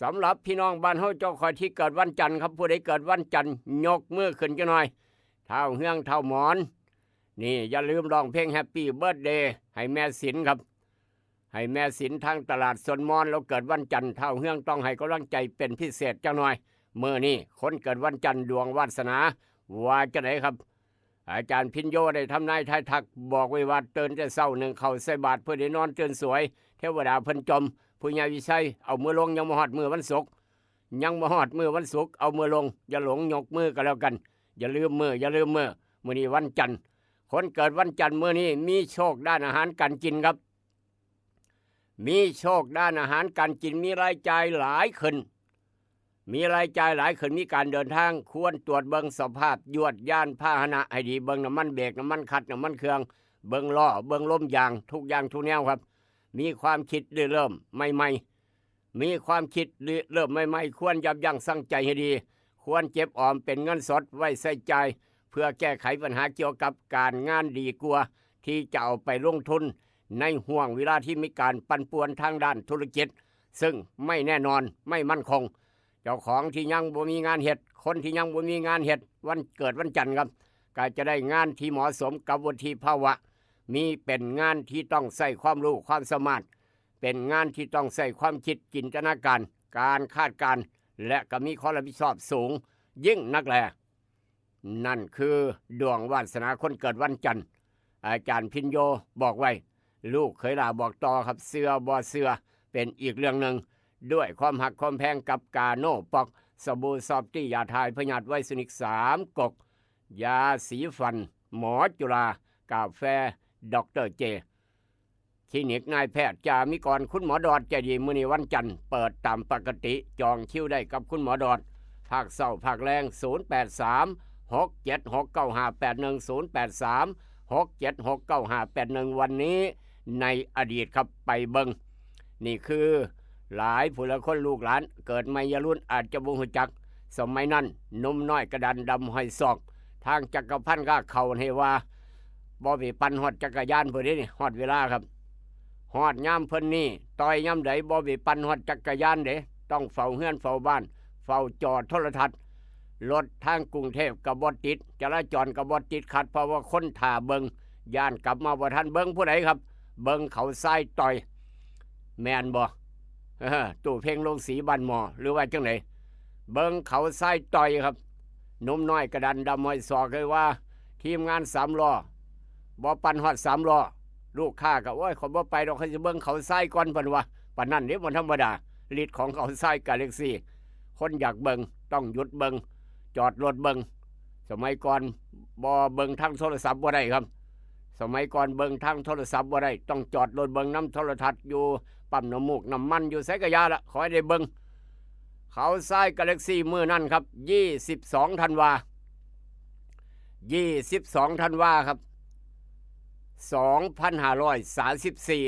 สำหรับพี่น้องบ้านเฮาเจ้าข่อยที่เกิดวันจันทร์ครับ ผู้ใดเกิดวันจันทร์ยกมือขึ้นจักหน่อย ท้าวเฮืองท้าวหมอน นี่อย่าลืมร้องเพลง Happy Birthday ให้แม่สินครับ ให้แม่สินทางตลาดสวนมอน เราเกิดวันจันทร์ ท้าวเฮืองต้องให้กำลังใจเป็นพิเศษจักหน่อย มื้อนี้คนเกิดวันจันทร์ดวงวาสนา ว่าจังไดครับ อาจารย์พินโยได้ทำนายทายทักบอกไว้ว่า ตื่นแต่เช้านึ่งข้าวใส่บาตรเพื่อได้นอนตื่นสวย เทวดาเพิ่นจม ผู้ใหญ่วิชัยเอามือลง ยังบ่ฮอดมื้อวันศุกร์ ยังบ่ฮอดมื้อวันศุกร์ เอามือลง อย่าหลงยกมือก็แล้วกัน อย่าลืมมื้อ อย่าลืมมื้อ มื้อนี้วันจันทร์ คนเกิดวันจันทร์มื้อนี้มีโชคด้านอาหารการกินครับ มีโชคด้านอาหารการกิน มีรายจ่ายหลายขึ้น มีรายจ่ายหลายขึ้น มีการเดินทาง ควรตรวจเบิ่งสภาพยวดยานพาหนะให้ดี เบิ่งน้ำมันเบรก น้ำมันคลัตช์ น้ำมันเครื่อง เบิ่งล้อ เบิ่งลมยาง ทุกอย่างทุกแนวครับ มีความคิดริเริ่มใหม่ๆ มีความคิดริเริ่มใหม่ๆ ควรยับยั้งชั่งใจให้ดี ควรเก็บออมเป็นเงินสดไว้ใช้จ่าย เพื่อแก้ไขปัญหาเกี่ยวกับการงานดีกว่าที่จะเอาไปลงทุนในห่วงเวลาที่มีการปั่นป่วนทางด้านธุรกิจ ซึ่งไม่แน่นอน ไม่มั่นคง เจ้าของที่ยังบ่มีงานเฮ็ด คนที่ยังบ่มีงานเฮ็ด วันเกิดวันจันทร์ครับ ก็จะได้งานที่เหมาะสมกับวุฒิภาวะ มีเป็นงานที่ต้องใช้ความรู้ความสามารถ เป็นงานที่ต้องใช้ความคิดจินตนาการ การคาดการณ์ และก็มีความรับผิดชอบสูงยิ่งนักแล นั่นคือดวงวาสนาคนเกิดวันจันทร์ อาจารย์พินโยบอกไว้ ลูกเขยหล่าบอกต่อครับ เชื่อบ่เชื่อเป็นอีกเรื่องหนึ่ง ด้วยความฮักความแพงกับกาโน่ป๊อก สบู่ซอฟตี้ ยาถ่ายพยาธิไวสนิกสามก๊ก ยาสีฟัน หมอจุฬา กาแฟด็อกเตอร์เจ คลินิกนายแพทย์จามิกร คุณหมอดอดใจดี มื้อนี้วันจันทร์เปิดตามปกติ จองคิวได้กับคุณหมอดอด ภาคเช้าภาคแลง ศูนย์แปดสาม หกเจ็ดหก เก้าห้าแปดหนึ่ง ศูนย์แปดสาม หกเจ็ดหก เก้าห้าแปดหนึ่ง วันนี้ในอดีตครับ ไปเบิ่ง นี่คือหลายผู้หลายคนลูกหลานเกิดใหม่อย่ารุ่นอาจจะบ่ฮู้จัก สมัยนั้นหนุ่มน้อยกระดานดำห้อยศอก ทางจักรพันธ์ก็เข้าให้ว่า บ่ไปปั่นฮอดจักรยานเพิ่นเด้นี่ ฮอดเวลาครับ ฮอดยามเพิ่นนี่ ต่อยยามใดบ่ไปปั่นฮอดจักรยานเด้ ต้องเฝ้าเฮือนเฝ้าบ้าน เฝ้าจอโทรทัศน์ รถทางกรุงเทพฯก็บ่ติด จราจรก็บ่ติดขัด เพราะว่าคนท่าเบิ่ง ย้านกลับมาบ่ทัน เบิ่งผู้ใดครับ เบิ่งเขาทรายต่อย แม่นบ่ เออ ตู้เพ็งโรงสีบ้านหม้อ หรือว่าจังได เบิ่งเขาทรายต่อยครับ หนุ่มน้อยกระดานดำห้อยศอกเลยว่า ทีมงานสามล้อ บ่ปั่นฮอดสามล้อ ลูกค้าก็ โอ้ย ข้อยบ่ไปดอก ข้อยสิเบิ่งเขาทรายก่อน เพิ่นว่า ปานนั้นเด้ บ่ธรรมดา ฤทธิ์ของเขาทรายกาแล็กซี่ คนอยากเบิ่ง ต้องหยุดเบิ่ง จอดรถเบิ่ง สมัยก่อนบ่เบิ่งทางโทรศัพท์บ่ได้ครับ สมัยก่อนเบิ่งทางโทรศัพท์บ่ได้ ต้องจอดรถเบิ่งนำโทรทัศน์ อยู่ปั๊มน้ำมูกน้ำมัน อยู่ไสก็อย่าละ ขอให้ได้เบิ่ง เขาทรายกาแล็กซี่มื้อนั้นครับ ยี่สิบสอง ธันวา ยี่สิบสอง ธันวาครับ สองพันห้าร้อยสามสิบสี่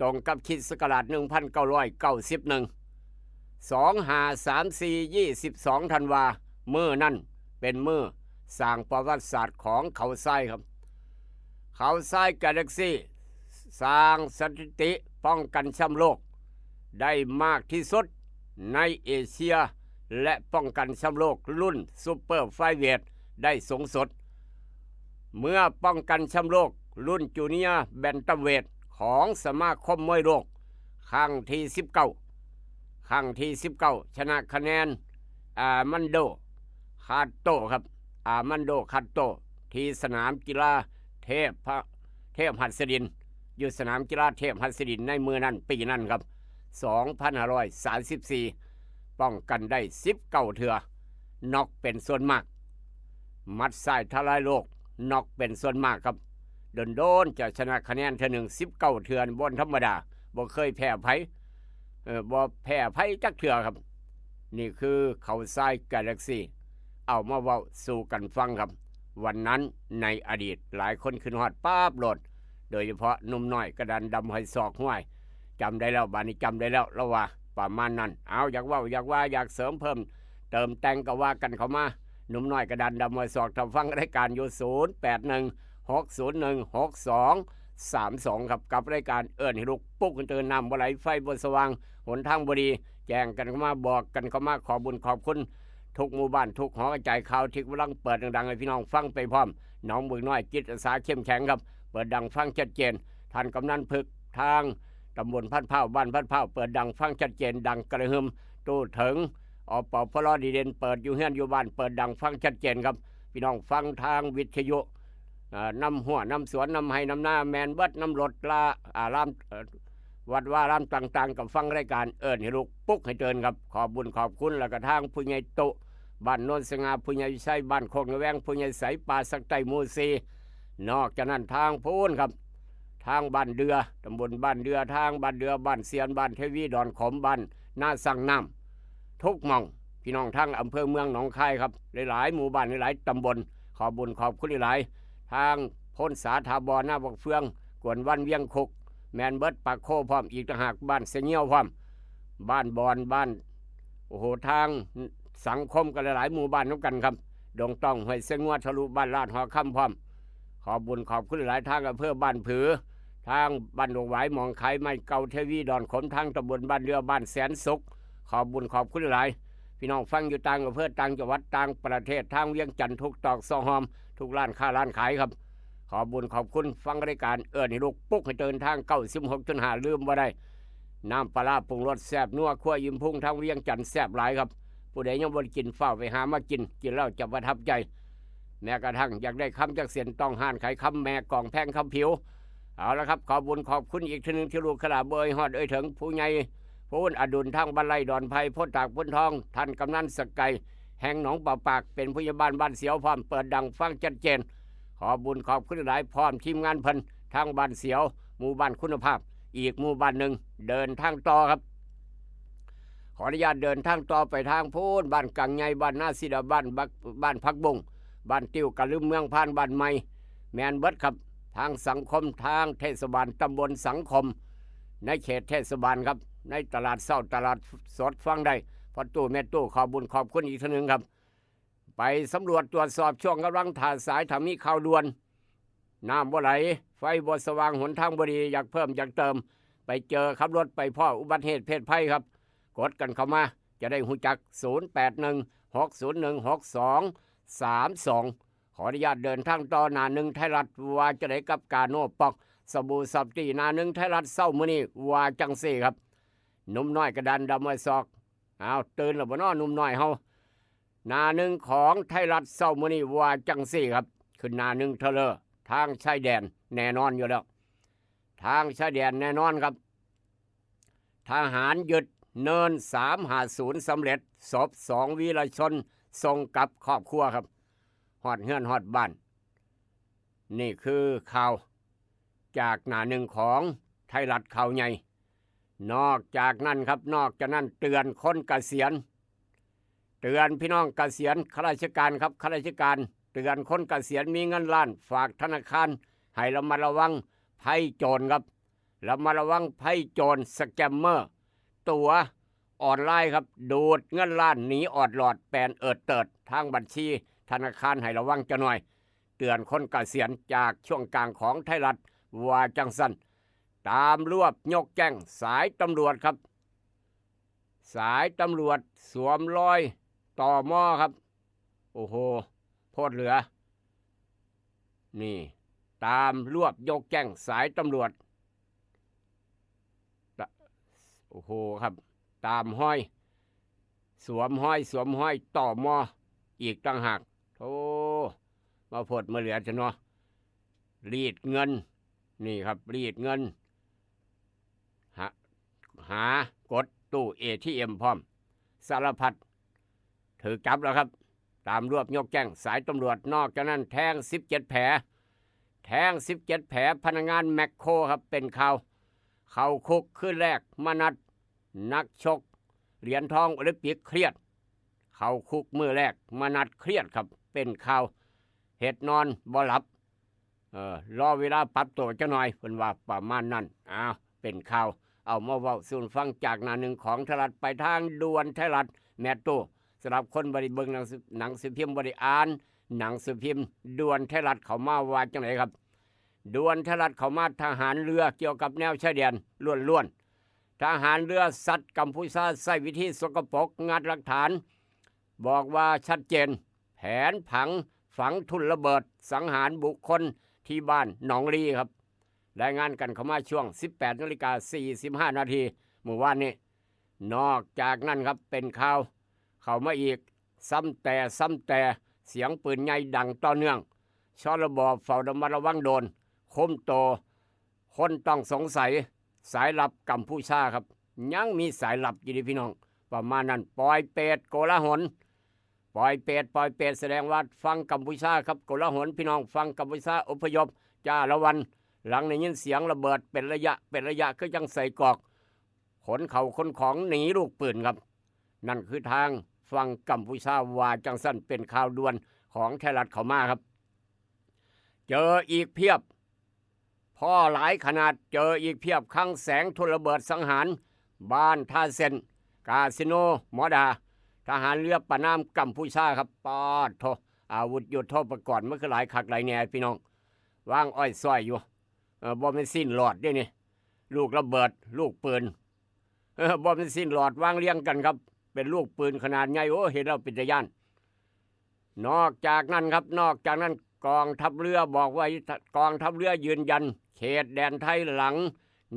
ตรงกับคริสต์ศักราช หนึ่งพันเก้าร้อยเก้าสิบเอ็ด สองห้าสามสี่ ยี่สิบสอง ธันวา มื้อนั่นเป็นมื้อสร้างประวัติศาสตร์ของเขาทรายครับ เขาทรายกาแล็กซี่ สร้างสถิติป้องกันแชมป์โลก ได้มากที่สุดในเอเชีย และป้องกันแชมป์โลกรุ่นซูเปอร์ไฟเวทได้สูงสุด เมื่อป้องกันแชมป์โลกรุ่นจูเนียร์แบนตัมเวทของสมาคมมวยโลก ครั้งที่ สิบเก้า ครั้งที่ สิบเก้า ชนะคะแนน อาร์มันโด คาโตครับ อาร์มันโด คาโต ที่สนามกีฬาเทพพระเทพหัสดิน อยู่สนามกีฬาเทพหัสดินในมือนั้นปีนั้นครับ สองพันห้าร้อยสามสิบสี่ ป้องกันได้ สิบเก้า เทื่อ น็อกเป็นส่วนมาก หมัดซ้ายทลายโลก น็อกเป็นส่วนมากครับ โดนๆ จะชนะคะแนนเทื่อหนึ่ง สิบเก้า เทื่อบ่ธรรมดา บ่เคยแพ้ไผ เออ บ่แพ้ไผจักเทื่อครับ นี่คือเขาทรายกาแล็กซี่ เอามาเว้าสู่กันฟังครับ วันนั้นในอดีตหลายคนคิดฮอดป๊าบโลด โดยเฉพาะหนุ่มน้อยกระดานดำห้อยศอก ห้วย จำได้แล้ว บาดนี้จำได้แล้ว ลาวว่าประมาณนั้น เอา อยากเว้าอยากว่าอยากเสริมเพิ่มเติมแต่งก็ว่ากันเข้ามา หนุ่มน้อยกระดานดำห้อยศอก ถ้าฟังรายการอยู่ ศูนย์แปดหนึ่งหกศูนย์หนึ่งหกสองสามสอง ครับ กับรายการเอิ้นให้ลุกปลุกให้ตื่น น้ำบ่ไหลไฟบ่สว่าง หนทางบ่ดี แจ้งกันเข้ามา บอกกันเข้ามา ขอบุญขอบคุณทุกหมู่บ้านทุกหอกระจายข่าวที่กำลังเปิดดังๆ ให้พี่น้องฟังไปพร้อม หนองบึงน้อยจิตอาสาเข้มแข็งครับ เปิดดังฟังชัดเจน ท่านกำนันพึกทางตำบลพัดพร้าว บ้านพัดพร้าว เปิดดังฟังชัดเจน ดังกระหึ่ม ตู้เถิง อปพล ดีเด่น เปิดอยู่เฮือนอยู่บ้าน เปิดดังฟังชัดเจนครับ พี่น้องฟังทางวิทยุ อ่า นำหัว นำสวน นำไฮ่ นำนา แม่นเบิด นำรถลา อ่า ลาม เอ่อ วัดวาอารามต่างๆ ก็ฟังรายการเอิ้นให้ลุกปลุกให้ตื่นครับ ขอบบุญขอบคุณ แล้วก็ทางผู้ใหญ่ตุ บ้านโนนสง่า ผู้ใหญ่วิชัย บ้านโคกนาแวง ผู้ใหญ่ใส ป่าสักใต้หมู่สี่ นอกจากนั้นทางพู้นครับ ทางบ้านเดือ ตำบลบ้านเดือ ทางบ้านเดือ บ้านเซียน บ้านเทวี ดอนขม บ้านนาสั่งน้ำ ทุกหม่อง พี่น้องทางอำเภอเมืองหนองคายครับ หลายๆ หมู่บ้าน หลายๆ ตำบล ขอบบุญขอบคุณหลายๆ ทางโพนสา ท่าบ่อ นาบักเฟือง กวนวัน เวียงคก แม่นเบิด ปากโคพร้อม อีกต่างหาก บ้านเสะเงี้ยวพร้อม บ้านบอน บ้าน โอ้โห ทางสังคมก็หลายๆ หมู่บ้านนำกันครับ ดงต้อง ห้วยเสะงัว ทะลุ บ้านลาด หอคำพร้อม ขอบบุญขอบคุณหลาย ทางอำเภอบ้านผือ ทางบ้านดงหวาย หม่องขายไม้เก่า เทวี ดอนขม ทางตำบลบ้านเดือ บ้านแสนสุข ขอบบุญขอบคุณหลาย พี่น้องฟังอยู่ต่างอำเภอ ต่างจังหวัด ต่างประเทศ ทางเวียงจันทน์ ทุกตอกซอกฮอม ทุกร้านค้าร้านขายครับ ขอบบุญขอบคุณ ฟังรายการเอิ้นให้ลุกปลุกให้ตื่น ทาง เก้าสิบหกจุดห้า ลืมบ่ได้ น้ำปลาร้าปรุงรสแซ่บนัว ครัวอิ่มพุง ทางเวียงจันทน์ แซ่บหลายครับ ผู้ใดยังบ่ได้กิน ฟ้าวไปหามากิน กินแล้วจะประทับใจ แม้กระทั่งอยากได้คำจักเส้น ต้องห้านขายคำ แม่กองแพงคำผิว เอาละครับ ขอบบุญขอบคุณอีกเทื่อหนึ่ง ที่ลูกขลาเบยฮอดเอ่ยถึง ผู้ใหญ่พูนอดุล ทางบ้านไร่ดอนไผ่ โพนตาก โพนทอง ท่านกำนันสกไก่ แห่งหนองป่าปาก เป็นผู้ใหญ่บ้านบ้านเสียวพร้อม เปิดดังฟังชัดเจน ขอบบุญขอบคุณหลาย พร้อมทีมงานเพิ่น ทางบ้านเสียว หมู่บ้านคุณภาพ อีกหมู่บ้านหนึ่ง เดินทางต่อครับ ขออนุญาตเดินทางต่อไปทางพูน บ้านกังใหญ่ บ้านนาสีดา บ้านบัก บ้านผักบุ้ง บ้านติ้ว กะลืม เมืองพาน บ้านใหม่ แม่นเบิดครับ ทางสังคม ทางเทศบาลตำบลสังคม ในเขตเทศบาลครับ ในตลาดเช้า ตลาดสด ฟังได้ พ่อตู้แม่ตู้ ขอบบุญขอบคุณอีกเทื่อหนึ่งครับ ไปสำรวจตรวจสอบช่วงกำลังถ่าสาย ถ้ามีข่าวด่วน น้ำบ่ไหล ไฟบ่สว่าง หนทางบ่ดี อยากเพิ่มอยากเติม ไปเจอขับรถไปพ้ออุบัติเหตุเพศภัยครับ กดกันเข้ามา จะได้ฮู้จัก ศูนย์แปดหนึ่งหกศูนย์หนึ่งหกสองสามสอง ขออนุญาตเดินทางต่อ หน้าหนึ่งไทยรัฐ ว่าจะได้กับกาโน่ป๊อก สบู่ซอฟตี้ หน้าหนึ่งไทยรัฐเช้ามื้อนี้ ว่าจังซี่ครับ หนุ่มน้อยกระดานดำห้อยศอก อ้าว ตื่นแล้วบ่น้อหนุ่มน้อยเฮา หน้าหนึ่งของไทยรัฐเช้ามื้อนี้ ว่าจังซี่ครับ ขึ้นหน้าหนึ่งเทอเลอร์ ทางชายแดนแน่นอนอยู่แล้ว ทางชายแดนแน่นอนครับ ทหารยึดเนินสามห้าศูนย์สำเร็จ ศพสองวีรชนส่งกลับครอบครัวครับ ฮอดเฮือนฮอดบ้าน นี่คือข่าวจากหน้าหนึ่งของไทยรัฐข่าวใหญ่ นอกจากนั้นครับ นอกจากนั้นเตือนคนเกษียณ เตือนพี่น้องเกษียณข้าราชการครับ ข้าราชการ เตือนคนเกษียณมีเงินล้านฝากธนาคาร ให้ระมัดระวังภัยโจรครับ ระมัดระวังภัยโจร สแกมเมอร์ ตั๋วออนไลน์ครับ ดูดเงินล้านหนีออดหลอดแปนเอิดเติด ทางบัญชีธนาคารให้ระวังจักหน่อย เตือนคนเกษียณจากช่วงกลางของไทยรัฐ ว่าจังซั่น ตามรวบยกแก๊งสายตำรวจครับ สายตำรวจสวมรอย ตม.ครับ โอ้โห โพดเหลือ นี่ ตามรวบยกแก๊งสายตำรวจ ตะ โอ้โหครับ ตามห้อย สวมห้อย สวมห้อย ตม.อีกต่างหาก โอ้ มาโพดมาเหลือจะเนาะ รีดเงิน นี่ครับ รีดเงิน หา หากดตู้เอทีเอ็มพร้อม สารพัด ถือจับแล้วครับ ตามรวบยกแก๊งสายตำรวจ นอกจากนั้นแทงสิบเจ็ดแผล แทงสิบเจ็ดแผล พนักงานแมคโครครับ เป็นข่าว เข้าคุกคืนแรก มนัส นักชก เหรียญทองโอลิมปิกเครียด เข้าคุกมื้อแรก มนัสเครียดครับ เป็นข่าว เฮ็ดนอนบ่หลับ เออ รอเวลาปรับตัวจักหน่อย เพิ่นว่าประมาณนั้น อ้าว เป็นข่าว เอามาเว้าสู่ฟังจากหน้าหนึ่งของไทยรัฐ ไปทางด่วนไทยรัฐ แมตโต้ สำหรับคนบ่ได้เบิ่งหนังสือ หนังสือพิมพ์ บ่ได้อ่านหนังสือพิมพ์ ด่วนไทยรัฐเข้ามาว่าจังไดครับ ด่วนไทยรัฐเข้ามา ทหารเรือเกี่ยวกับแนวชายแดนล้วนๆ ทหารเรือซัดกัมพูชาใช้วิธีสกปรก งัดหลักฐาน บอกว่าชัดเจน แผนผังฝังทุ่นระเบิดสังหารบุคคลที่บ้านหนองลีครับ รายงานกันเข้ามาช่วงสิบแปดนาฬิกาสี่สิบห้านาทีมื้อวานนี้ นอกจากนั้นครับ เป็นข่าวเข้ามาอีก ซ้ำแต่ซ้ำแต่ เสียงปืนใหญ่ดังต่อเนื่อง ชลบ เฝ้าระมัดระวังโดรน คุมตัวคนต้องสงสัย สายลับกัมพูชาครับ ยังมีสายลับอยู่เด้พี่น้อง ประมาณนั้น ปอยเปตโกลาหล ปอยเปต ปอยเปต แสดงว่าฝั่งกัมพูชาครับ โกลาหล พี่น้องฝั่งกัมพูชาอพยพจ้าละวัน หลังได้ยินเสียงระเบิดเป็นระยะ เป็นระยะ คือจั่งใส่กรอก ขนเข้าขนของหนีลูกปืนครับ นั่นคือทางฝั่งกัมพูชาว่าจั่งซั่น เป็นข่าวด่วนของไทยรัฐเข้ามาครับ เจออีกเพียบ พ้อหลายขนาด เจออีกเพียบ คลังแสงทุ่นระเบิดสังหาร บ้านท่าเส้น คาสิโนหมอดา ทหารเรือประนามกัมพูชาครับ ปาดโธ่ อาวุธยุทโธปกรณ์มันคือหลายคักหลายแน่พี่น้อง วางอ้อยซ้อยอยู่ เออ บ่แม่นสิ้นหลอดเด้นี่ ลูกระเบิด ลูกปืน เออ บ่แม่นสิ้นหลอด วางเรียงกันครับ เป็นลูกปืนขนาดใหญ่ โอ้ เห็นแล้วเป็นตาย้าน นอกจากนั้นครับ นอกจากนั้นกองทัพเรือบอกว่า กองทัพเรือยืนยัน เขตแดนไทยหลัง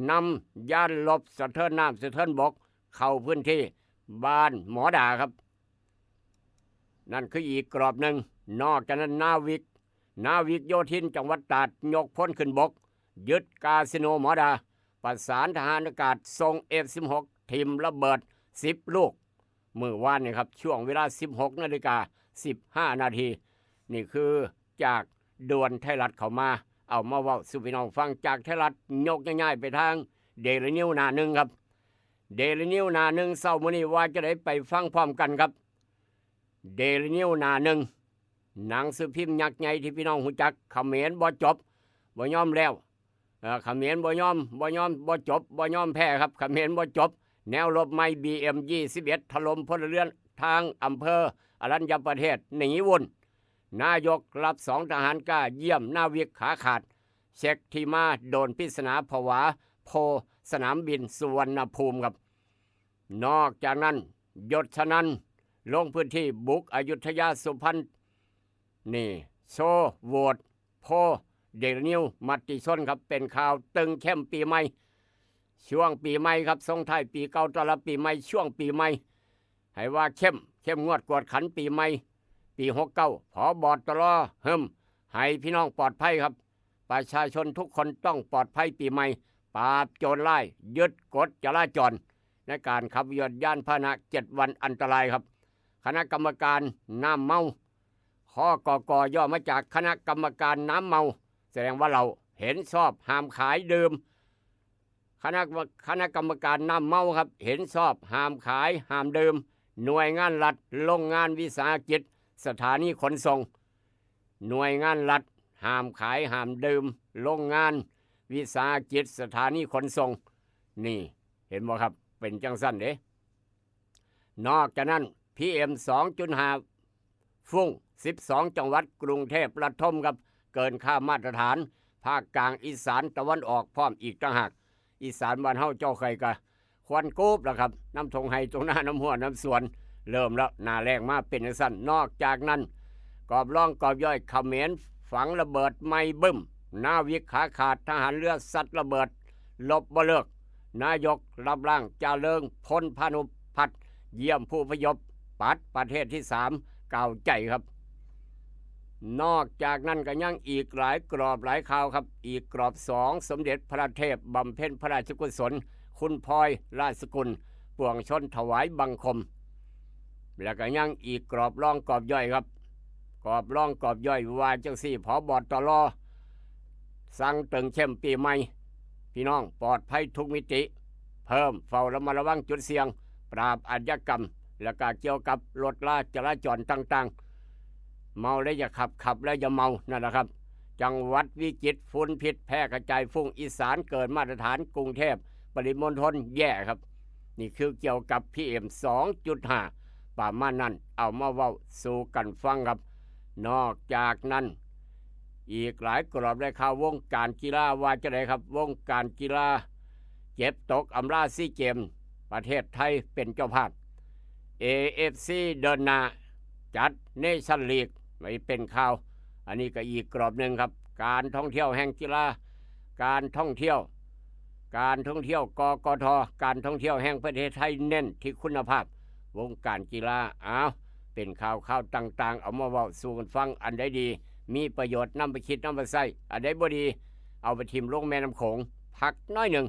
นำยานรบสะเทินน้ำสะเทินบก เข้าพื้นที่บ้านหมอดาครับ นั่นคืออีกกรอบหนึ่ง นอกจากนั้นนาวิก นาวิกโยธินจังหวัดตราด ยกพลขึ้นบก ยึดคาสิโนหมอดา ประสานทหารอากาศส่ง เอฟสิบหก ถิ่มระเบิด สิบ ลูก มื้อวานนี่ครับ ช่วงเวลา สิบหกนาฬิกา สิบห้านาที นี่คือจากด่วนไทยรัฐเข้ามา เอามาเว้าสู่พี่น้องฟังจากไทยรัฐ ยกย้ายๆไปทางเดลินิวหน้าหนึ่งครับ เดลินิวหน้าหนึ่งเช้ามื้อนี้ว่าจั่งใด ไปฟังพร้อมกันครับ เดลินิวหน้าหนึ่ง หนังสือพิมพ์ยักษ์ใหญ่ที่พี่น้องรู้จัก เขมรบ่จบ บ่ยอมแล้ว เอ่อ เขมรบ่ยอม บ่ยอม บ่จบ บ่ยอมแพ้ครับ เขมรบ่จบ แนวรบใหม่ บีเอ็ม ยี่สิบเอ็ด ถล่มพลเรือนทางอำเภออรัญญประเทศ หนีวุ่น นายกรับสองทหารกล้าเยี่ยมนาวิกขาขาด เช็คที่มาโดนปริศนาผวา โพสนามบินสุวรรณภูมิครับ นอกจากนั้น ยศนันท์ ลงพื้นที่บุกอยุธยาสุพรรณ นี่ โชว์โหวต โพล เดลินิว มติชนครับ เป็นข่าวตึงเข้มปีใหม่ ช่วงปีใหม่ครับ ส่งท้ายปีเก่าต้อนรับปีใหม่ ช่วงปีใหม่ ให้ว่าเข้ม เข้มงวดกวดขันปีใหม่ ปีหกเก้า ผบ.ตร. เฮิ่ม ให้พี่น้องปลอดภัยครับ ประชาชนทุกคนต้องปลอดภัยปีใหม่ ปราบโจรร้าย ยึดกฎจราจร ในการขับรถยานพาหนะ เจ็ด วันอันตรายครับ คณะกรรมการน้ำเมา คกก ย่อมาจากคณะกรรมการน้ำเมา แสดงว่าเหล้า เห็นชอบห้ามขายดื่ม คณะ คณะกรรมการน้ำเมาครับ เห็นชอบห้ามขาย ห้ามดื่ม หน่วยงานรัฐ โรงงานวิสาหกิจ สถานีขนส่ง หน่วยงานรัฐ ห้ามขาย ห้ามดื่ม โรงงาน วิสาหกิจ สถานีขนส่ง นี่ เห็นบ่ครับ เป็นจั่งซั้นเด้ นอกจากนั้น พีเอ็ม สองจุดห้า ฟุ้ง สิบสอง จังหวัดกรุงเทพระทมครับ เกินค่ามาตรฐาน ภาคกลาง อีสานตะวันออกพร้อมอีกต่างหาก อีสานบ้านเฮาเจ้าใครกะควันกรุบแล้วครับ น้ำทงไฮ่ตรงหน้า น้ำห้วยน้ำสวน เริ่มแล้ว หน้าแล้งมาเป็นจั่งซั้น นอกจากนั้น กอบร่องกอบย่อย เขมรฝังระเบิดไหม้บึ้ม นาวิกขาขาด ทหารเรือซัดระเบิด ลบบ่เลิก นายกรับร่าง จาเริง พลพานุพัฒน์ เยี่ยมผู้อพยพ ปัดประเทศที่สาม ก้าวใจครับ นอกจากนั้นก็ยังอีกหลายกรอบหลายข่าวครับ อีกกรอบสอง สมเด็จพระเทพบำเพ็ญพระราชกุศล คุณพลอยราชกุล ปวงชนถวายบังคม แล้วก็ยังอีกกรอบร่องกรอบย่อยครับ กรอบร่องกรอบย่อยว่าจั่งซี้ ผบ.ตร. สั่งตึงเข้มปีใหม่ พี่น้องปลอดภัยทุกมิติ เพิ่มเฝ้าระมัดระวังจุดเสี่ยง ปราบอาชญากรรม และก็เกี่ยวกับรถราจราจรต่างๆ เมาแล้วอย่าขับ ขับแล้วอย่าเมา นั่นแหละครับ จังหวัดวิกฤต ฝุ่นพิษแพร่กระจายฟุ้ง อีสานเกินมาตรฐาน กรุงเทพปริมณฑลแย่ครับ นี่คือเกี่ยวกับ พีเอ็ม สองจุดห้า ประมาณนั้น เอามาเว้าสู่กันฟังครับ นอกจากนั้น อีกหลายกรอบหลายข่าว วงการกีฬาว่าจั่งใดครับ วงการกีฬา เก็บตกอำลาซีเกม ประเทศไทยเป็นเจ้าภาพ เอเอฟซี เดินหน้าจัดเนชั่นลีก ไม่เป็นข่าว อันนี้ก็อีกกรอบหนึ่งครับ การท่องเที่ยวแห่งกีฬา การท่องเที่ยว การท่องเที่ยว กกท. การท่องเที่ยวแห่งประเทศไทยเน้นที่คุณภาพ วงการกีฬา อ้าว เป็นข่าวข่าวต่างๆ เอามาเว้าสู่กันฟัง อันใดดี มีประโยชน์นำไปคิดนำไปใช้ อันใดบ่ดี เอาไปถิ่มลงแม่น้ำโขง พักน้อยหนึ่ง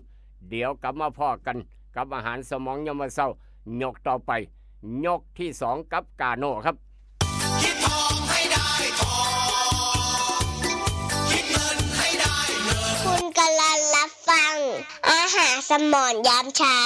เดี๋ยวกลับมาพ้อกันกับอาหารสมองยามมื้อเช้า ยกต่อไป ยกที่สองกับกาโน่ครับ คิดทองให้ได้ทอง คิดเงินให้ได้เงิน คุณกำลังรับฟัง อาหารสมองยามเช้า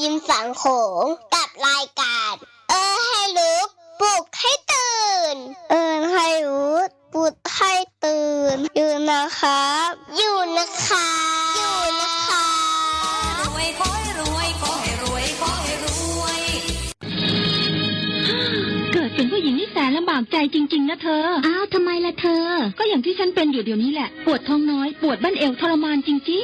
ริมฝั่งโขง กับรายการ เออให้รู้ ปลุกให้ตื่น เออให้รู้ ปลุกให้ตื่น อยู่นะครับ อยู่นะครับ อยู่นะครับ รวยขอให้รวย ขอให้รวย ขอให้รวย เกิดเป็นผู้หญิงนี่แสนลำบากใจจริงๆ นะเธอ อ้าว ทำไมล่ะเธอ ก็อย่างที่ฉันเป็นอยู่เดี๋ยวนี้แหละ ปวดท้องน้อย ปวดบั้นเอวทรมานจริง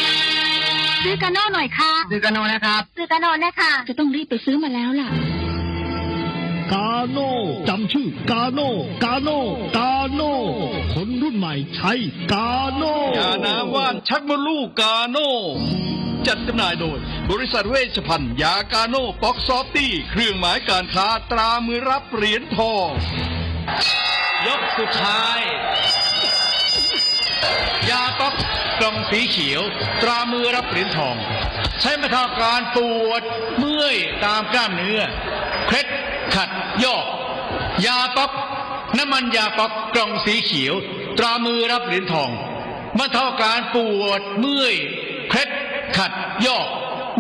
ๆ ซื้อกาโน่หน่อยค่ะ ซื้อกาโน่นะครับ ซื้อกาโน่นะคะ จะต้องรีบไปซื้อมาแล้วล่ะ กาโน่ จำชื่อ กาโน่ กาโน่ กาโน่ คนรุ่นใหม่ใช้กาโน่ ยาน้ำว่านชักมดลูกกาโน่ จัดจำหน่ายโดย บริษัทเวชภัณฑ์ ยากาโน่ ป๊อกซอฟตี้ เครื่องหมายการค้า ตรามือรับเหรียญทอง ยกสุดท้าย ยาป๊อกกล่องสีเขียว ตรามือรับเหรียญทอง ใช้บรรเทาอาการปวดเมื่อยตามกล้ามเนื้อ เคล็ดขัดยอก ยาป๊อก น้ำมันยาป๊อกกล่องสีเขียว ตรามือรับเหรียญทอง บรรเทาอาการปวดเมื่อย เคล็ดขัดยอก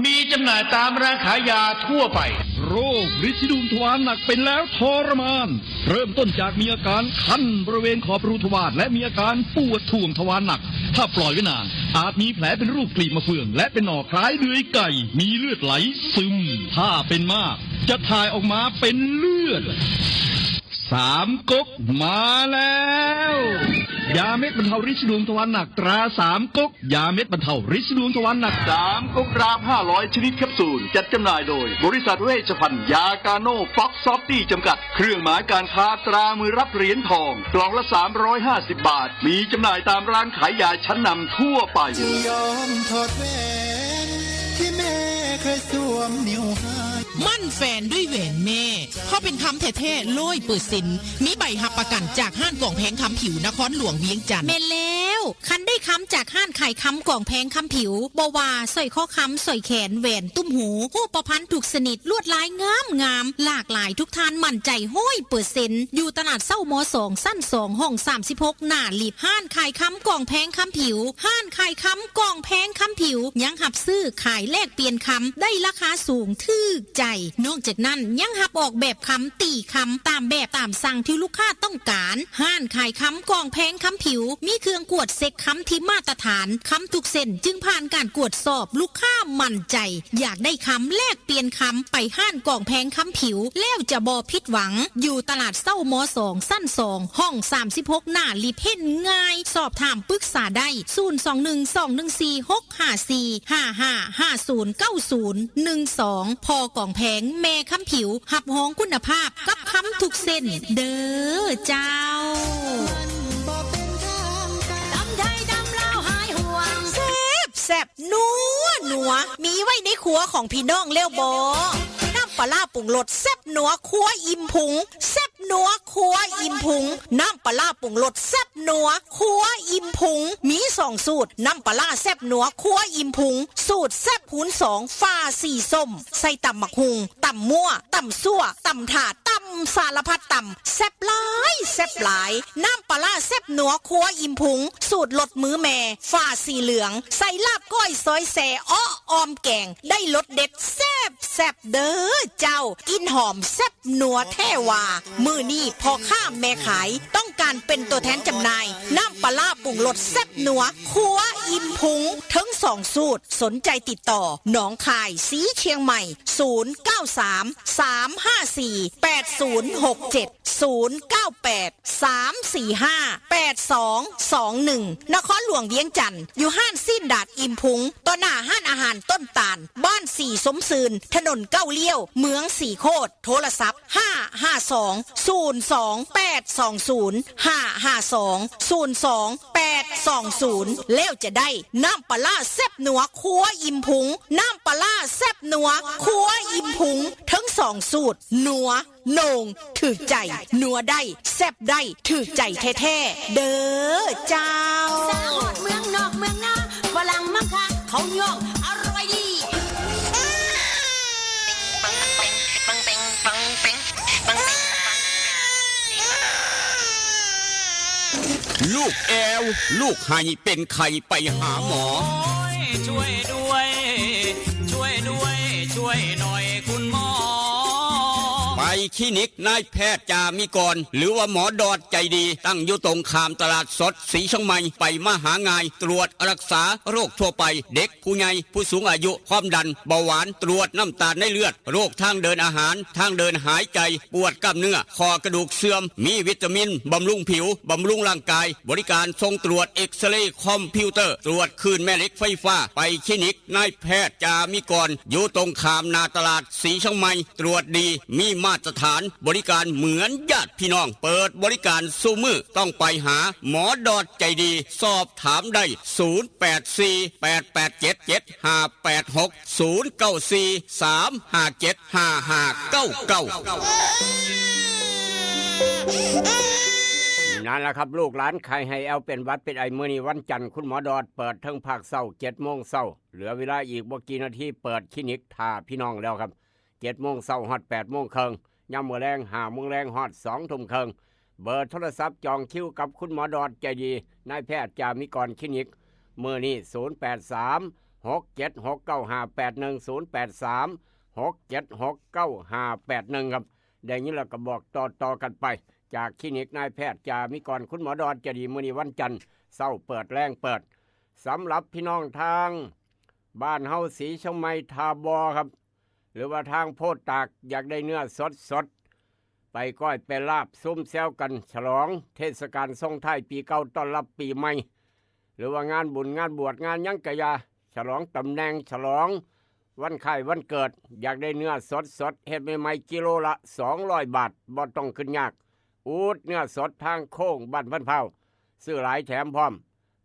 มีจำหน่ายตามร้านขายยาทั่วไป โรคริดสีดวงทวารหนักเป็นแล้วทรมาน เริ่มต้นจากมีอาการคันบริเวณขอบรูทวาร และมีอาการปวดถ่วงทวารหนัก ถ้าปล่อยไว้นาน อาจมีแผลเป็นรูปกลีบมะเฟือง และเป็นหนองคล้ายเดือยไก่ มีเลือดไหลซึม ถ้าเป็นมาก จะถ่ายออกมาเป็นเลือด สามก๊กมาแล้ว ยาเม็ดบรรเทาริดสีดวงทวารหนักตราสามก๊ก ยาเม็ดบรรเทาริดสีดวงทวารหนัก สามก๊กรามห้าร้อยชนิดแคปซูล จัดจำหน่ายโดย บริษัทเวชภัณฑ์ ยากาโน่ ป๊อกซอฟตี้ จำกัด เครื่องหมายการค้าตรามือรับเหรียญทอง กล่องละสามร้อยห้าสิบบาท มีจำหน่ายตามร้านขายยาชั้นนำทั่วไป จะยอมถอดแหวนที่แม่เคยสวมนิ้วให้ มั่นแฟนด้วยแหวนแม่ เพราะเป็นคำแท้ๆ ร้อยเปอร์เซ็นต์ มีใบรับประกันจากห้างของแพงคำผิวนครหลวงเวียงจันทน์ แม่นแล้ว คันได้คำจากห้านขายคำกองแพงคำผิว บ่ว่าสร้อยคอคำ สร้อยแขน แหวน ตุ้มหู ฮูปพรรณทุกชนิด ลวดลายงามงาม หลากหลาย ทุกท่านมั่นใจร้อยเปอร์เซ็นต์ อยู่ตลาดเซ้า ม.สอง ชั้นสอง ห้องสามสิบหก หน้าลิฟต์ ห้านขายคำกองแพงคำผิว ห้านขายคำกองแพงคำผิว ยังรับซื้อขายแลกเปลี่ยนคำ ได้ราคาสูงถูกใจ นอกจากนั้นยังรับออกแบบคำ ตีคำ ตามแบบตามสั่งที่ลูกค้าต้องการ ห้านขายคำกองแพงคำผิว มีเครื่องกวดเช็คคำที่มาตรฐาน คำทุกเส้นจึงผ่านการกวดสอบ ลูกค้ามั่นใจ อยากได้คำแลกเปลี่ยนคำ ไปห้านกองแพงคำผิว แล้วจะบ่ผิดหวัง อยู่ตลาดเซ้า ม.สอง ชั้นสอง ห้องสามสิบหก หน้าลิฟต์ เห็นง่าย สอบถามปรึกษาได้ ศูนย์สองหนึ่งสองหนึ่งสี่หกห้าสี่ ห้าห้าห้าศูนย์เก้าศูนย์หนึ่งสอง พอกองแพง แม่คำผิว รับรองคุณภาพกับคำทุกเส้น เด้อเจ้า ตำไทยตำลาวหายห่วง แซ่บแซ่บนัวนัว มีไว้ในครัวของพี่น้องแล้วบ่ น้ำปลาร้าปรุงรสแซ่บนัว ครัวอิ่มพุง แซ่บนัว ครัวอิ่มพุง น้ำปลาร้าปรุงรสแซ่บนัว ครัวอิ่มพุง มีสองสูตร น้ำปลาร้าแซ่บนัว ครัวอิ่มพุง สูตรแซ่บคูณสอง ฝาสีส้ม ใส่ตำบักหุ่ง ตำมั่ว ตำซั่ว ตำถาด ตำสารพัดตำ แซ่บหลาย แซ่บหลาย น้ำปลาร้าแซ่บนัว ครัวอิ่มพุง สูตรรสมือแม่ ฝาสีเหลือง ใส่ลาบก้อยซอยแซ่ เอ้อ ออมแกง ได้รสเด็ดแซ่บแซ่บเด้อเจ้า กลิ่นหอมแซ่บนัวแท้ว่า มื้อนี้พ่อค้าแม่ขาย ต้องการเป็นตัวแทนจำหน่าย น้ำปลาร้าปรุงรสแซ่บนัว ครัวอิ่มพุง ทั้งสองสูตร สนใจติดต่อ หนองคาย สีเชียงใหม่ ศูนย์เก้าสาม สามห้าสี่ แปดศูนย์หกเจ็ด ศูนย์เก้าแปด สามสี่ห้า แปดสองสองหนึ่ง นครหลวงเวียงจันทน์ อยู่ห้านสิ้นดาดอิ่มพุง ต่อหน้าห้านอาหารต้นตาล บ้านสีสมซืน ถนนเก้าเลี้ยว เมืองสีโคตร โทรศัพท์ ห้าห้าสอง ศูนย์สองแปดสองศูนย์ ห้าห้าสอง ศูนย์สองแปดสองศูนย์ แล้วจะได้น้ำปลาร้าแซ่บนัว ครัวอิ่มพุง น้ำปลาร้าแซ่บนัว ครัวอิ่มพุง ทั้งสองสูตร นัว โหน่ง ถูกใจ นัวได้ แซ่บได้ ถูกใจแท้ๆ เด้อเจ้า สาวฮอดเมืองนอกเมืองนา ฝรั่งมังคะ เขาย่อง อร่อยดี ลูกแอว ลูกไห้เป็นไข้ไปหาหมอ โอ้ย ช่วยด้วย ช่วยด้วย ช่วยหน่อยคุณหมอ ไปคลินิกนายแพทย์จามิกร หรือว่าหมอดอดใจดี ตั้งอยู่ตรงข้ามตลาดสดสีเชียงใหม่ ไปมาหาง่าย ตรวจรักษาโรคทั่วไป เด็ก ผู้ใหญ่ ผู้สูงอายุ ความดัน เบาหวาน ตรวจน้ำตาลในเลือด โรคทางเดินอาหาร ทางเดินหายใจ ปวดกล้ามเนื้อ ข้อกระดูกเสื่อม มีวิตามิน บำรุงผิว บำรุงร่างกาย บริการส่งตรวจเอ็กซเรย์คอมพิวเตอร์ ตรวจคลื่นแม่เหล็กไฟฟ้า ไปคลินิกนายแพทย์จามิกร อยู่ตรงข้ามหน้าตลาดสีเชียงใหม่ ตรวจดี มีมาตรฐาน บริการเหมือนญาติพี่น้อง เปิดบริการซุมื้อ ต้องไปหาหมอดอดใจดี สอบถามได้ ศูนย์แปดสี่ แปดแปดเจ็ด เจ็ดห้าแปดหก ศูนย์เก้าสี่ สามห้าเจ็ด ห้าห้าเก้าเก้า นั่นล่ะครับ ลูกหลานไข้ให้แอวเป็นหวัดเป็นไอ มื้อนี้วันจันทร์ คุณหมอดอดเปิดเทิงภาคเช้า เจ็ดโมงเช้า เหลือเวลาอีกบ่กี่นาที เปิดคลินิกท่าพี่น้องแล้วครับ เจ็ดโมงเช้าฮอดแปดโมงครึ่ง ยามมื้อแลง ห้าโมงแลงฮอดสองทุ่มครึ่ง เบอร์โทรศัพท์จองคิวกับคุณหมอดอดใจดี นายแพทย์จามิกรคลินิก มื้อนี้ ศูนย์แปดสาม หกเจ็ดหกเก้าห้าแปดหนึ่ง ศูนย์แปดสาม หกเจ็ดหกเก้าห้าแปดหนึ่ง ครับ ได้ยินแล้วก็บอกต่อๆกันไป จากคลินิกนายแพทย์จามิกร คุณหมอดอดใจดี มื้อนี้วันจันทร์ เช้าเปิดแลงเปิด สำหรับพี่น้องทางบ้านเฮาสีเชียงใหม่ท่าบ่อครับ หรือว่าทางโพธิ์ตาก อยากได้เนื้อสดๆ ไปก้อยไปลาบซุ่มแซวกัน ฉลองเทศกาลส่งท้ายปีเก่าต้อนรับปีใหม่ หรือว่างานบุญงานบวชงานหยังกะยา ฉลองตำแหน่ง ฉลองวันคล้ายวันเกิด อยากได้เนื้อสดๆ เฮ็ดใหม่ๆ กิโลละสองร้อยบาท บ่ต้องขึ้นยาก อูดเนื้อสดทางโค้งบ้านพันพร้าว ซื้อหลายแถมพร้อม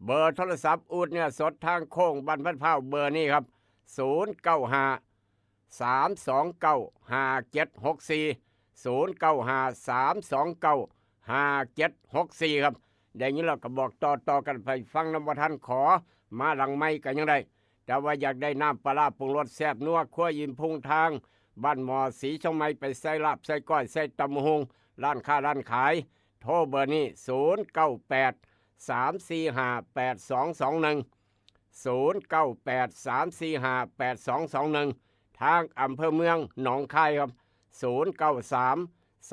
เบอร์โทรศัพท์อูดเนื้อสดทางโค้งบ้านพันพร้าว เบอร์นี้ครับ ศูนย์เก้าห้า สามสองเก้า ห้าเจ็ดหกสี่ ศูนย์เก้าห้า สามสองเก้า ห้าเจ็ดหกสี่ ครับ ได้ยินแล้วก็บอกต่อๆกันไป ฟังนำบ่ทันขอ มาหลังไมค์ก็ยังได้ แต่ว่าอยากได้น้ำปลาร้าปรุงรสแซ่บนัวครัวอิ่มพุง ทางบ้านหมอสีเชียงใหม่ ไปใส่ลาบใส่ก้อยใส่ตำบักหุ่ง ร้านค้าร้านขาย โทรเบอร์นี้ ศูนย์เก้าแปด สามสี่ห้า แปดสองสองหนึ่ง ศูนย์เก้าแปด สามสี่ห้า แปดสองสองหนึ่ง ทางอำเภอเมืองหนองคายครับ ศูนย์เก้าสาม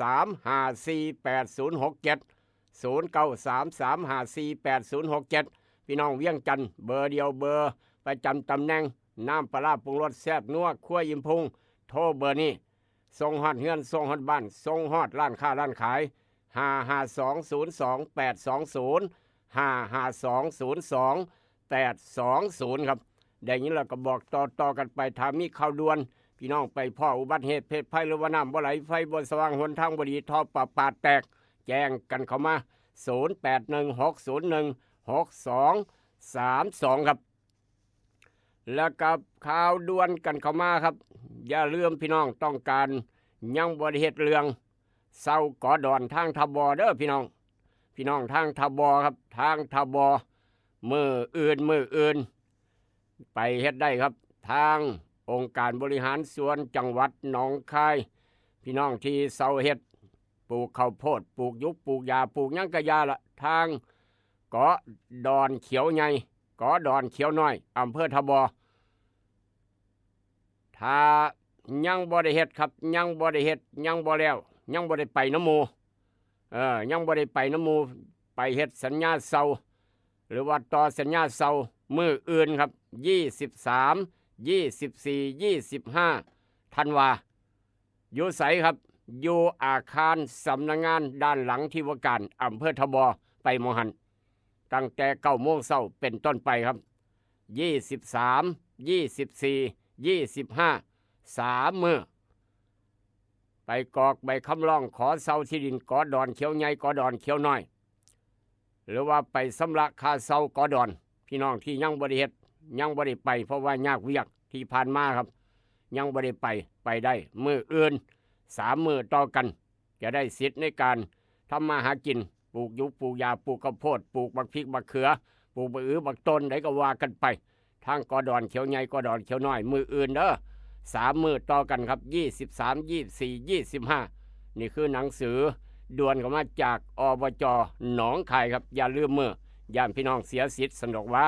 สามห้าสี่ แปดศูนย์หกเจ็ด ศูนย์เก้าสาม สามห้าสี่ แปดศูนย์หกเจ็ด พี่น้องเวียงจันทน์ เบอร์เดียว เบอร์ประจำตำแหน่ง น้ำปลาร้าปรุงรสแซ่บนัวครัวอิ่มพุง โทรเบอร์นี้ ส่งฮอดเฮือน ส่งฮอดบ้าน ส่งฮอดร้านค้าร้านขาย ห้าห้าสอง ศูนย์สอง แปดสองศูนย์ ห้าห้าสอง ศูนย์สอง แปดสองศูนย์ ครับ ได้ยินแล้วก็บอกต่อๆกันไป ถ้ามีข่าวด่วน พี่น้องไปพ้ออุบัติเหตุเพศภัย หรือว่าน้ำบ่ไหล ไฟบ่สว่าง หนทางบ่ดี ท่อประปาแตก แจ้งกันเข้ามา ศูนย์แปดหนึ่ง หกศูนย์หนึ่ง หกสองสามสอง ครับ แล้วกับข่าวด่วนกันเข้ามาครับ อย่าลืมพี่น้องต้องการ ยังบ่ได้เฮ็ดเรื่อง เซากอดอนทางทบเด้อพี่น้อง พี่น้องทางทบครับ ทางทบ มื้ออื่น มื้ออื่น ไปเฮ็ดได้ครับ ทางองค์การบริหารส่วนจังหวัดหนองคาย พี่น้องที่เซาเฮ็ด ปลูกข้าวโพด ปลูกหยูก ปลูกหญ้า ปลูกหยังกะหญ้าละ ทางกอดอนเขียวใหญ่ กอดอนเขียวน้อย อำเภอทบ ถ้ายังบ่ได้เฮ็ดครับ ยังบ่ได้เฮ็ด ยังบ่แล้ว ยังบ่ได้ไปนำหมู่ เออ ยังบ่ได้ไปนำหมู่ ไปเฮ็ดสัญญาเซา หรือว่าต่อสัญญาเซา มื้ออื่นครับ ยี่สิบสาม ยี่สิบสี่ ยี่สิบห้า ธันวา อยู่ไสครับ อยู่อาคารสำนักงานด้านหลังที่ว่าการ อำเภอทบ ไปหม่องหั้น ตั้งแต่เก้าโมงเช้าเป็นต้นไปครับ ยี่สิบสาม ยี่สิบสี่ ยี่สิบห้า สามมื้อ ไปกรอกใบคำร้องขอเซาที่ดินกอดอนเขียวใหญ่ กอดอนเขียวน้อย หรือว่าไปชำระค่าเซากอดอน พี่น้องที่ยังบ่ได้เฮ็ด ยังบ่ได้ไป เพราะว่ายากเวียกที่ผ่านมาครับ ยังบ่ได้ไป ไปได้มื้ออื่น สามมื้อต่อกัน จะได้สิทธิ์ในการทำมาหากิน ปลูกหยูก ปลูกหญ้า ปลูกข้าวโพด ปลูกบักพริกบักเขือ ปลูกบักอือบักต้นใดก็ว่ากันไป ทางกอดอนเขียวใหญ่ กอดอนเขียวน้อย มื้ออื่นเด้อ สามมื้อต่อกันครับ ยี่สิบสาม ยี่สิบสี่ ยี่สิบห้า นี่คือหนังสือด่วนเข้ามาจาก อบจ หนองคายครับ อย่าลืมมื้อ ย่านพี่น้องเสียสิทธิ์ สันดอกว่า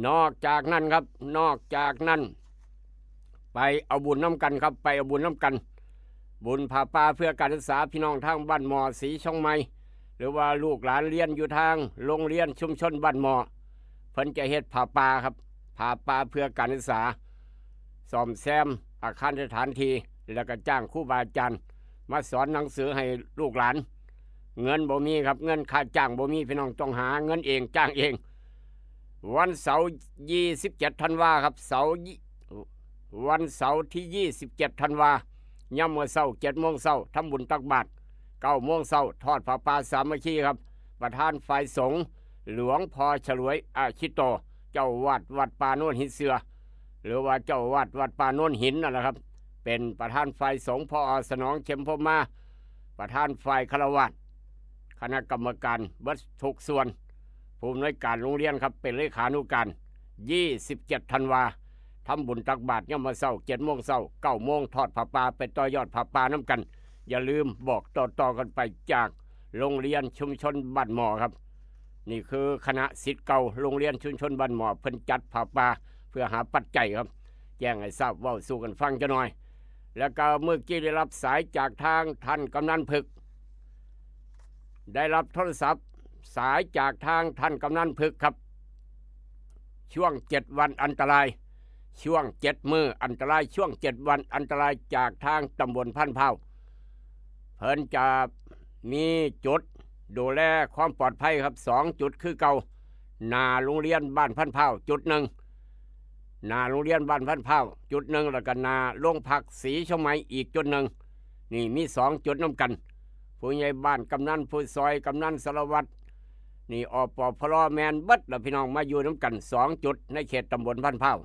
นอกจากนั้นครับ นอกจากนั้น ไปเอาบุญนำกันครับ ไปเอาบุญนำกัน บุญผ้าป่าเพื่อการศึกษา พี่น้องทางบ้านหมอสีเชียงใหม่ หรือว่าลูกหลานเรียนอยู่ทางโรงเรียนชุมชนบ้านหมอ เพิ่นจะเฮ็ดผ้าป่าครับ ผ้าป่าเพื่อการศึกษา ซ่อมแซมอาคารสถานที่ แล้วก็จ้างครูบาอาจารย์ มาสอนหนังสือให้ลูกหลาน เงินบ่มีครับ เงินค่าจ้างบ่มี พี่น้องต้องหาเงินเอง จ้างเอง วันเสาร์ ยี่สิบเจ็ด ธันวาครับ เสาร์ยี่ วันเสาร์ที่ ยี่สิบเจ็ด ธันวา ยามมื้อเช้า เจ็ดโมงเช้า ทำบุญตักบาตร เก้าโมงเช้า ทอดผ้าป่าสามัคคีครับ ประธานฝ่ายสงฆ์ หลวงพ่อฉลวย อาชิโต เจ้าวัดวัดป่าโนนหินเสือ หรือว่าเจ้าวัดวัดป่าโนนหินนั่นแหละครับ เป็นประธานฝ่ายสงฆ์ พอ สนอง เข็มพรหมมา ประธานฝ่ายฆราวาส คณะกรรมการเบิดทุกส่วน ผู้อำนวยการโรงเรียนครับ เป็นเลขานุการ ยี่สิบเจ็ด ธันวา ทำบุญตักบาตรยามมื้อเช้า เจ็ดโมงเช้า เก้าโมง ทอดผ้าป่า ไปต่อยอดผ้าป่านำกัน อย่าลืมบอกต่อๆกันไปจากโรงเรียนชุมชนบ้านหมอครับ นี่คือคณะศิษย์เก่าโรงเรียนชุมชนบ้านหมอ เพิ่นจัดผ้าป่าเพื่อหาปัจจัยครับ แจ้งให้ทราบ เว้าสู่กันฟังจักหน่อย แล้วก็เมื่อกี้ได้รับสายจากทางท่านกำนันพึก ได้รับโทรศัพท์ สายจากทางท่านกำนันพึกครับ ช่วงเจ็ดวันอันตราย ช่วงเจ็ดมื้ออันตราย ช่วงเจ็ดวันอันตรายจากทางตำบลพันพร้าว เพิ่นจะมีจุดดูแลความปลอดภัยครับ สองจุดคือเก่า หน้าโรงเรียนบ้านพันพร้าวจุดหนึ่ง หน้าโรงเรียนบ้านพันพร้าวจุดหนึ่ง แล้วก็หน้าโรงพักศรีเชียงใหม่อีกจุดหนึ่ง นี่มีสองจุดนำกัน ผู้ใหญ่บ้าน กำนันผู้ซอย กำนัน สารวัตร นี่ อปพล แม่นเบิดล่ะพี่น้อง มาอยู่นำกันสองจุดในเขตตำบลพันพร้าว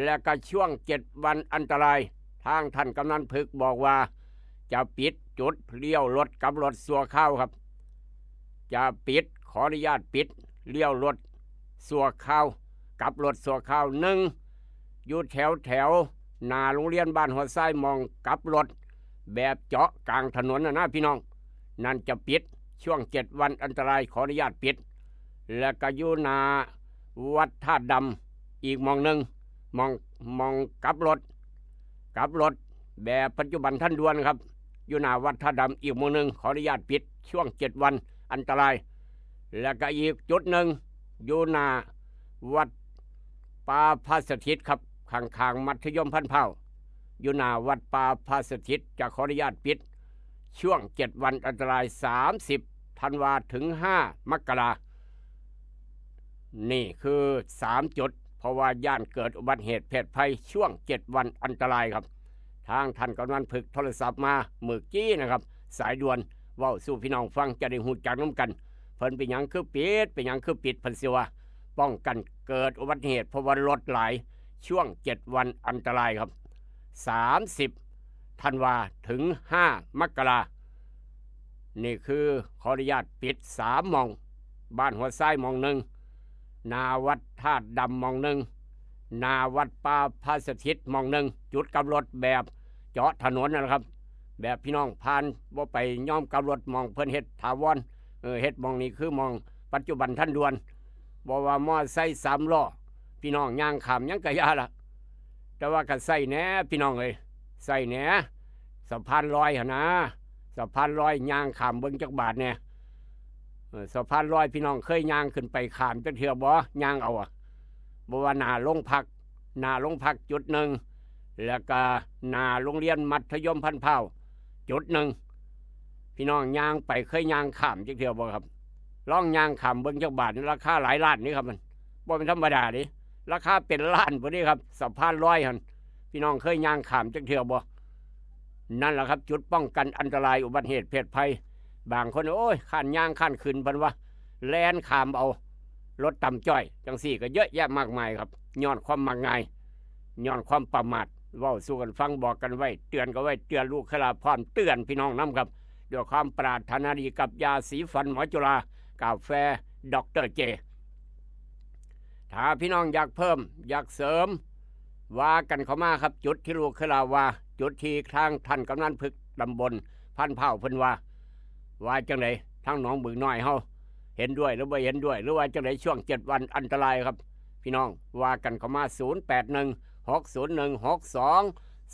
และก็ช่วงเจ็ดวันอันตราย ทางท่านกำนันพึกบอกว่า จะปิดจุดเลี้ยวรถกลับรถชั่วคราวครับ จะปิดข ขออนุญาตปิดเลี้ยวรถชั่วคราว กลับรถชั่วคราวหนึ่ง อยู่แถวแถวหน้าโรงเรียนบ้านหัวทราย หม่องกลับรถแบบเจาะกลางถนนนะนะพี่น้อง นั่นจะปิดช่วงเจ็ดวันอันตราย ขออนุญาตปิด และก็อยู่หน้าวัดท่าดำอีกหม่องหนึ่ง หม่องหม่องกลับรถ กลับรถแบบปัจจุบันทันด่วนครับ อยู่หน้าวัดท่าดำอีกหม่องหนึ่ง ขออนุญาตปิดช่วงเจ็ดวันอันตราย และก็อีกจุดหนึ่ง อยู่หน้าวัดป่าพระสถิตครับ ข้างๆมัธยมพันธุ์พร้าว อยู่หน้าวัดป่าพระสถิต จะขออนุญาตปิดช่วงเจ็ดวันอันตราย สามสิบธันวาถึงห้ามกรา นี่คือสามจุด เพราะว่าย้านเกิดอุบัติเหตุเพศภัยช่วงเจ็ดวันอันตรายครับ ทางท่านกำนันฝึกโทรศัพท์มาเมื่อกี้นะครับ สายด่วน เว้าสู่พี่น้องฟังจะได้ฮู้จักนำกัน เพิ่นเป็นหยังคือปิด เป็นหยังคือปิด เพิ่นสิว่าป้องกันเกิดอุบัติเหตุ เพราะว่ารถหลายช่วงเจ็ดวันอันตรายครับ สามสิบธันวาถึงห้ามกรา นี่คือขออนุญาตปิดสามหม่อง บ้านหัวทรายหม่องหนึ่ง หน้าวัดท่าดำหม่องหนึ่ง หน้าวัดป่าพระสถิตหม่องหนึ่ง จุดกลับรถแบบเจาะถนนนั่นแหละครับ แบบพี่น้องผ่านบ่ไปยอมกลับรถหม่องเพิ่นเฮ็ดถาวร เออ เฮ็ดหม่องนี้คือหม่องปัจจุบันทันด่วน บ่ว่ามอไซค์สามล้อ พี่น้องย่างข้ามยังกะยาละ แต่ว่าก็ใส่แหน่พี่น้องเอ้ย ใส่แหน่ สะพานลอยหั่นนะ สะพานลอยย่างข้ามเบิ่งจักบาทแหน่ เออ สะพานลอยพี่น้องเคยย่างขึ้นไปข้ามจักเทื่อบ่ ย่างเอาอะ บ่ว่าหน้าโรงพัก หน้าโรงพักจุดหนึ่ง แล้วก็หน้าโรงเรียนมัธยมพันธุ์พร้าวจุดหนึ่ง พี่น้องย่างไปเคยย่างข้ามจักเทื่อบ่ครับ ลองย่างข้ามเบิ่งจักบาทนี่ ราคาหลายล้านนี่ครับ มันบ่เป็นธรรมดาเด้ ราคาเป็นล้านพุ้นเด้ครับ สะพานลอยหั่น พี่น้องเคยย่างข้ามจักเทื่อบ่ นั่นแหละครับ จุดป้องกันอันตรายอุบัติเหตุเพศภัย บางคน โอ้ย ค้านย่างค้านขึ้น เพิ่นว่า แล่นข้ามเอา รถต่ำจ้อย จังซี้ก็เยอะแยะมากมายครับ ย้อนความมักง่าย ย้อนความประมาท เว้าสู่กันฟัง บอกกันไว้ เตือนกันไว้ เตือนลูกเคยลา พร้อมเตือนพี่น้องนำครับ ด้วยความปรารถนาดีกับยาสีฟันหมอจุฬา กาแฟด็อกเตอร์เจ ถ้าพี่น้องอยากเพิ่ม อยากเสริม ว่ากันเข้ามาครับ จุดที่ลูกเคยลาว่า จุดที่ทางท่านกำนันฝึกตำบลพันธุ์พร้าวเพิ่นว่า ว่าจังได๋ ทางหนองบึงน้อยเฮา เห็นด้วยหรือบ่เห็นด้วย หรือว่าจังได๋ ช่วงเจ็ดวันอันตรายครับ พี่น้องว่ากันเข้ามา ศูนย์แปดหนึ่ง หกศูนย์หนึ่ง หกสอง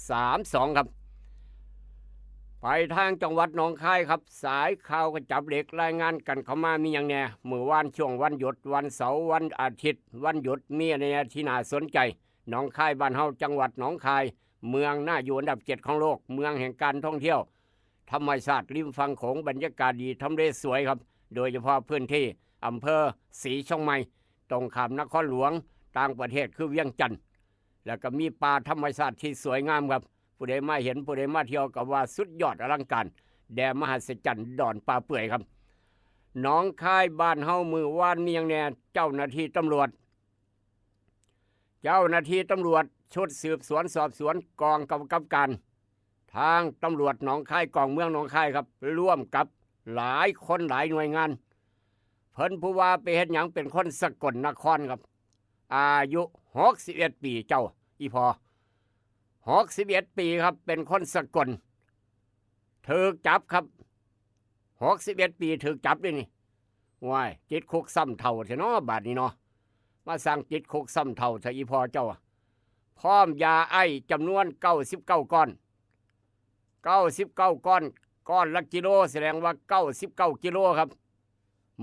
สามสอง ครับ ไปทางจังหวัดหนองคายครับ สายข่าวกระจับเหล็กรายงานกันเข้ามา มีหยังแหน่ มื้อวานช่วงวันหยุด วันเสาร์ วันอาทิตย์ วันหยุด มีแหน่ที่น่าสนใจ หนองคายบ้านเฮา จังหวัดหนองคาย เมืองน่าอยู่อันดับเจ็ดของโลก เมืองแห่งการท่องเที่ยว ธรรมชาติริมฝั่งโขง บรรยากาศดี ทำเลสวยครับ โดยเฉพาะพื้นที่อำเภอศรีช่องใหม่ ตรงข้ามนครหลวง ต่างประเทศคือเวียงจันทน์ แล้วก็มีป่าธรรมชาติที่สวยงามครับ ผู้ใดมาเห็น ผู้ใดมาเที่ยวก็ว่าสุดยอดอลังการ แดนมหัศจรรย์ดอนป่าเปื่อยครับ หนองคายบ้านเฮา มื้อวานมีหยังแหน่ เจ้าหน้าที่ตำรวจ เจ้าหน้าที่ตำรวจชุดสืบสวนสอบสวนกองกำกับการ ทางตำรวจหนองคาย กองเมืองหนองคายครับ ร่วมกับหลายคนหลายหน่วยงาน เพิ่นผู้ว่าไปเฮ็ดหยัง เป็นคนสกลนครครับ อายุหกสิบเอ็ดปี เจ้า อีพ่อ หกสิบเอ็ดปีครับ เป็นคนสกล ถูกจับครับ หกสิบเอ็ดปีถูกจับเด้นี่ ว้าย ติดคุกซ้ำเฒ่าแท้เนาะ บาดนี้เนาะ มาสั่งติดคุกซ้ำเฒ่าแท้ อีพ่อเจ้าอะ พร้อมยาไอซ์จำนวนเก้าสิบเก้าก้อน เก้าสิบเก้าก้อน ก้อนละกิโล แสดงว่าเก้าสิบเก้ากิโลครับ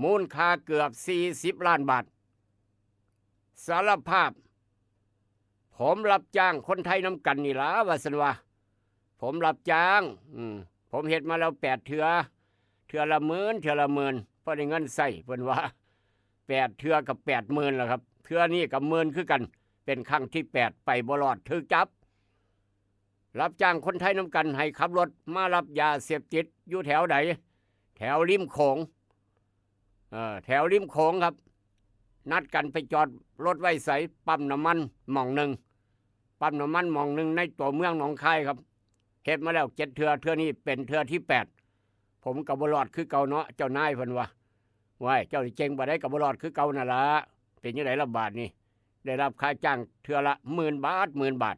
มูลค่าเกือบสี่สิบล้านบาท สารภาพ ผมรับจ้างคนไทยนำกันนี่ล่ะ ว่าซั่นว่า ผมรับจ้าง อืม ผมเฮ็ดมาแล้วแปดเทื่อ เทื่อละหมื่น เทื่อละหมื่น พอได้เงินใช้ เพิ่นว่า แปดเทื่อก็แปดหมื่นแล้วครับ เทื่อนี้ก็หมื่นคือกัน เป็นครั้งที่แปด ไปบ่รอด ถูกจับ รับจ้างคนไทยนำกัน ให้ขับรถมารับยาเสพติด อยู่แถวใด แถวริมโขง เอ่อ แถวริมโขงครับ นัดกันไปจอดรถไว้ไส ปั๊มน้ำมันหม่องหนึ่ง ปั๊มน้ำมันหม่องหนึ่งในตัวเมืองหนองคายครับ เฮ็ดมาแล้วเจ็ดเทื่อ เทื่อนี้เป็นเทื่อที่แปด ผมก็บ่รอดคือเก่าเนาะ เจ้านาย เพิ่นว่า ว้าย เจ้าสิเจ๊งบ่ได้ก็บ่รอดคือเก่านั่นล่ะ เป็นจั่งใดล่ะบาดนี้ ได้รับค่าจ้างเทื่อละหมื่นบาท หมื่นบาท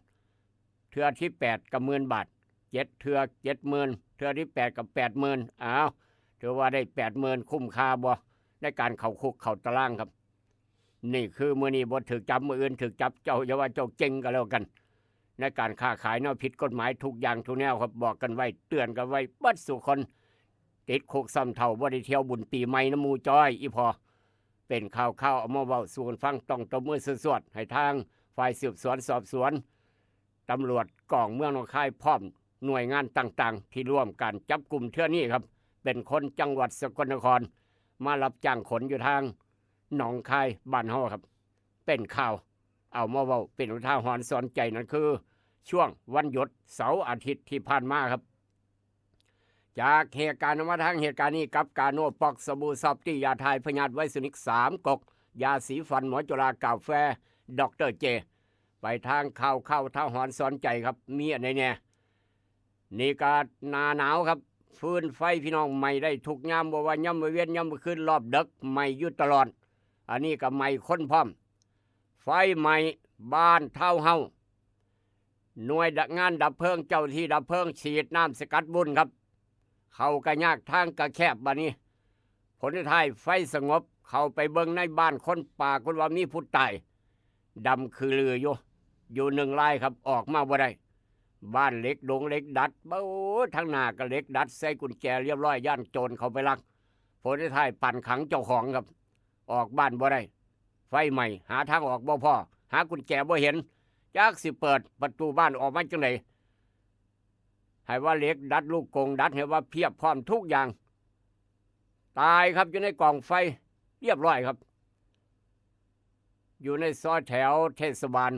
เทื่อที่แปดก็หมื่นบาท เจ็ดเทื่อเจ็ดหมื่น เทื่อที่แปดก็แปดหมื่น อ้าว ถือว่าได้แปดหมื่น คุ้มค่าบ่ ในการเข้าคุกเข้าตารางครับ นี่คือมื้อนี้บ่ถืกจับ มื้ออื่นถืกจับ เจ้าอย่าว่าเจ้าเจ๊งก็แล้วกัน ในการค้าขายแนวผิดกฎหมายทุกอย่างทุกแนวครับ บอกกันไว้ เตือนกันไว้เบิดสู่คน ติดคุกซ้ำเฒ่า บ่ได้เที่ยวบุญปีใหม่นำหมู่จ้อย อีพ่อ เป็นข่าวๆ เอามาเว้าสู่กันฟัง ต้องตบมือสวดๆ ให้ทางฝ่ายสืบสวนสอบสวน ตำรวจกองเมืองหนองคาย พร้อมหน่วยงานต่างๆ ที่ร่วมกันจับกุมเทื่อนี้ครับ เป็นคนจังหวัดสกลนคร มารับจ้างขนอยู่ทางหนองคายบ้านเฮาครับ เป็นข่าว เอามาเว้าเป็นอุทาหรณ์สอนใจ นั่นคือ ช่วงวันหยุดเสาร์อาทิตย์ที่ผ่านมาครับ จากเหตุการณ์มาทางเหตุการณ์นี้ กับกาโนป๊อก สบู่ซอฟตี้ ยาถ่ายพยาธิไวสนิกสามก๊ก ยาสีฟันหมอจุฬา กาแฟด็อกเตอร์เจ ไปทางข่าวข่าวอุทาหรณ์สอนใจครับ มีอันใดแน่ นี่ก็หน้าหนาวครับ ฟืนไฟพี่น้องไหม้ได้ทุกยาม บ่ว่ายามมื้อเว็นยามมื้อคืน รอบดึกไหม้อยู่ตลอด อันนี้ก็ไหม้คนพร้อม ไฟไหม้บ้านทาวน์เฮาส์ หน่วยงานดับเพลิง เจ้าที่ดับเพลิงฉีดน้ำสกัดบุ้นครับ เข้าก็ยาก ทางก็แคบ บัดนี้ ผลสุดท้ายไฟสงบ เข้าไปเบิ่งในบ้านคนป่า คนว่ามีผู้ตาย ดำคือลืออยู่ อยู่หนึ่งรายครับ ออกมาบ่ได้ บ้านเหล็กดงเหล็กดัด โอ้ ทางหน้าก็เหล็กดัด ใส่กุญแจเรียบร้อย ย้านโจรเข้าไปลัก ผลสุดท้ายปั่นขังเจ้าของครับ ออกบ้านบ่ได้ ไฟไหม้ หาทางออกบ่พ้อ หากุญแจบ่เห็น จักสิเปิดประตูบ้านออกมาจั่งใด ให้ว่าเหล็กดัด ลูกกรงดัด ให้ว่าเพียบพร้อมทุกอย่าง ตายครับ อยู่ในกองไฟ เรียบร้อยครับ อยู่ในซอยแถวเทศบาล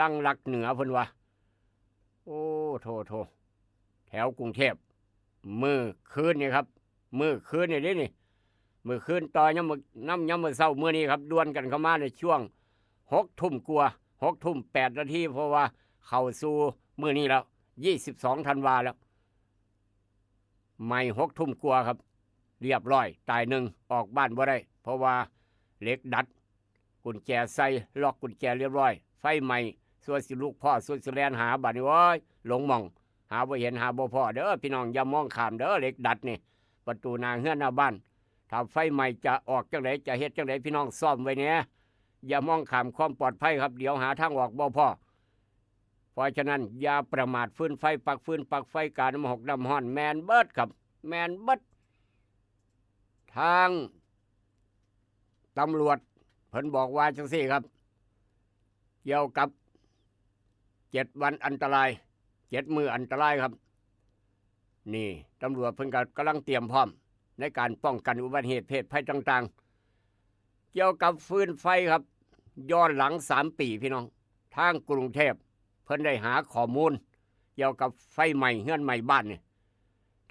ลังลักเหนือ เพิ่นว่า โอ้ โถ โถ แถวกรุงเทพ มื้อคืนนี่ครับ มื้อคืนนี่เด้นี่ มื้อคืนต่อยามมื้อ นำยามมื้อเช้ามื้อนี้ครับ ด่วนกันเข้ามาในช่วงหกทุ่มกว่า หกทุ่มแปดนาที เพราะว่าเข้าสู่มื้อนี้แล้ว ยี่สิบสองธันวาแล้ว ไหม้หกทุ่มกว่าครับ เรียบร้อย ตายหนึ่ง ออกบ้านบ่ได้ เพราะว่าเหล็กดัด กุญแจใส่ ล็อกกุญแจเรียบร้อย ไฟไหม้ ส่วนสิลุกพ้อ ส่วนสิแล่นหา บัดนี้ โอ้ย หลงหม่อง หาบ่เห็น หาบ่พ้อเด้อ พี่น้อง อย่ามองข้ามเด้อ เหล็กดัดนี่ ประตูหน้าเฮือนหน้าบ้าน ถ้าไฟไหม้จะออกจั่งใด จะเฮ็ดจั่งใด พี่น้องซ่อมไว้แหน่ อย่ามองข้ามความปลอดภัยครับ เดี๋ยวหาทางออกบ่พ้อ เพราะฉะนั้นอย่าประมาท ฟืนไฟ ปลั๊กฟืนปลั๊กไฟ กาน้ำหกน้ำร้อน แม่นเบิดครับ แม่นเบิด ทางตำรวจเพิ่นบอกว่าจั่งซี้ครับ เกี่ยวกับเจ็ดวันอันตราย เจ็ดมื้ออันตรายครับ นี่ตำรวจเพิ่นก็กำลังเตรียมพร้อมในการป้องกันอุบัติเหตุเพศภัยต่างๆ เกี่ยวกับฟืนไฟครับ ย้อนหลังสามปีพี่น้อง ทางกรุงเทพเพิ่นได้หาข้อมูล เกี่ยวกับไฟไหม้เฮือนไหม้บ้านนี่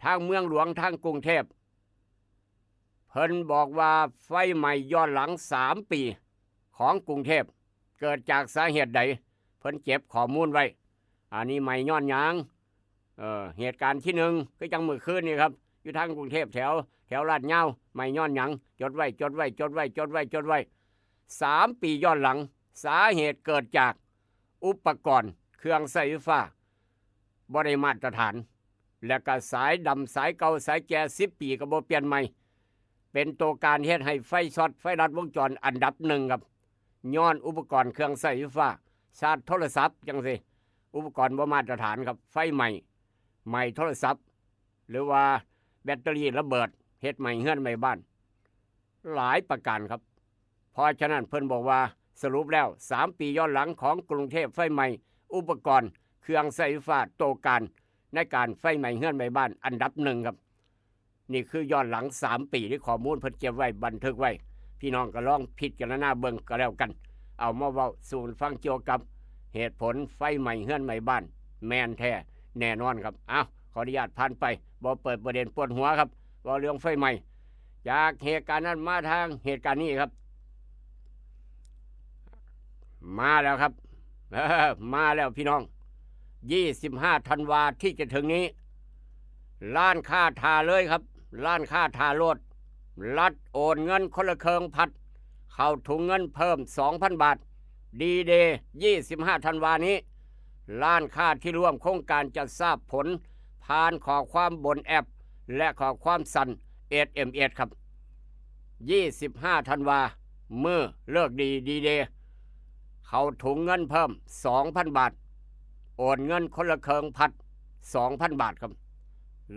ทางเมืองหลวง ทางกรุงเทพ เพิ่นบอกว่าไฟไหม้ย้อนหลังสามปีของกรุงเทพ เกิดจากสาเหตุใด เพิ่นเก็บข้อมูลไว้ อันนี้ไหม้ย้อนหยัง เอ่อ เหตุการณ์ที่หนึ่ง คือจั่งมื้อคืนนี่ครับ อยู่ทางกรุงเทพแถว แถวลาดยาว ไหม้ย้อนหยัง จดไว้ จดไว้ จดไว้ จดไว้ จดไว้ สามปีย้อนหลัง สาเหตุเกิดจากอุปกรณ์เครื่องใช้ไฟฟ้า บ่ได้มาตรฐาน และก็สายดำสายเก่าสายแก่ สิบปีก็บ่เปลี่ยนใหม่ เป็นตัวการเฮ็ดให้ไฟช็อตไฟลัดวงจรอันดับหนึ่งครับ ย้อนอุปกรณ์เครื่องใช้ไฟฟ้า ชาร์จโทรศัพท์จั่งซี้ อุปกรณ์บ่มาตรฐานครับ ไฟไหม้ ไหม้โทรศัพท์ หรือว่าแบตเตอรี่ระเบิด เฮ็ดไหม้เฮือนไหม้บ้าน หลายประการครับ เพราะฉะนั้นเพิ่นบอกว่าสรุปแล้วสามปีย้อนหลังของกรุงเทพไฟไหม้อุปกรณ์เครื่องใช้ไฟฟ้า ตัวการในการไฟไหม้เฮือนไหม้บ้านอันดับหนึ่งครับ นี่คือย้อนหลังสามปีที่ข้อมูลเพิ่นเก็บไว้บันทึกไว้ พี่น้องก็ลองพิจารณาเบิ่งก็แล้วกัน เอามาเว้าสู่ฟังเกี่ยวกับเหตุผลไฟไหม้เฮือนไหม้บ้าน แม่นแท้แน่นอนครับ เอ้า ขออนุญาตผ่านไป บ่เปิดประเด็นปวดหัวครับ เว้าเรื่องไฟไหม้ จากเหตุการณ์นั้นมาทางเหตุการณ์นี้ครับ มาแล้วครับ เออ มาแล้วพี่น้อง ยี่สิบห้าธันวาที่จะถึงนี้ ร้านค้าท่าเลยครับ ร้านค้าท่าโลด รัฐโอนเงินคนละเครื่องพัด เข้าถุงเงินเพิ่ม สองพัน บาท ดีเดย์ ยี่สิบห้า ธันวานี้ ร้านค้าที่ร่วมโครงการจะทราบผลผ่านข้อความบนแอป และข้อความสั้น เอสเอ็มเอส ครับ ยี่สิบห้า ธันวา มื้อเลิกดี ดีเดย์ เข้าถุงเงินเพิ่ม สองพัน บาท โอนเงินคนละเครื่องพัด สองพัน บาทครับ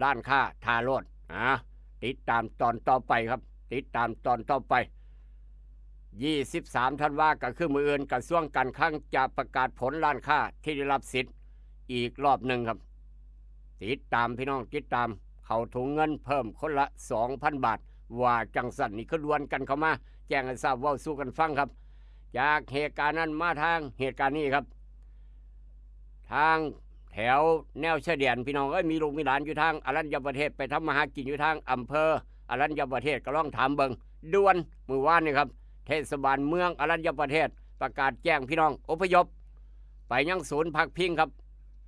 ร้านค้าท่าโลด อ่า ติดตามตอนต่อไปครับ ติดตามตอนต่อไป ยี่สิบสาม ธันวา ก็คือมื้ออื่น กระทรวงการคลังจะประกาศผลร้านค้าที่ได้รับสิทธิ์อีกรอบหนึ่งครับ ติดตามพี่น้อง ติดตาม เข้าถุงเงินเพิ่มคนละ สองพัน บาท ว่าจังซั่น นี่คือด่วนกันเข้ามา แจ้งให้ทราบ เว้าสู่กันฟังครับ จากเหตุการณ์นั้นมาทางเหตุการณ์นี้ครับ ทางแถวแนวชายแดน พี่น้องเอ้ย มีลูกมีหลานอยู่ทางอรัญญประเทศ ไปทำมาหากินอยู่ทางอำเภออรัญญประเทศ ก็ลองถามเบิ่ง ด่วนมื้อวานนี่ครับ เทศบาลเมืองอรัญญประเทศ ประกาศแจ้งพี่น้องอพยพ ไปยังศูนย์พักพิงครับ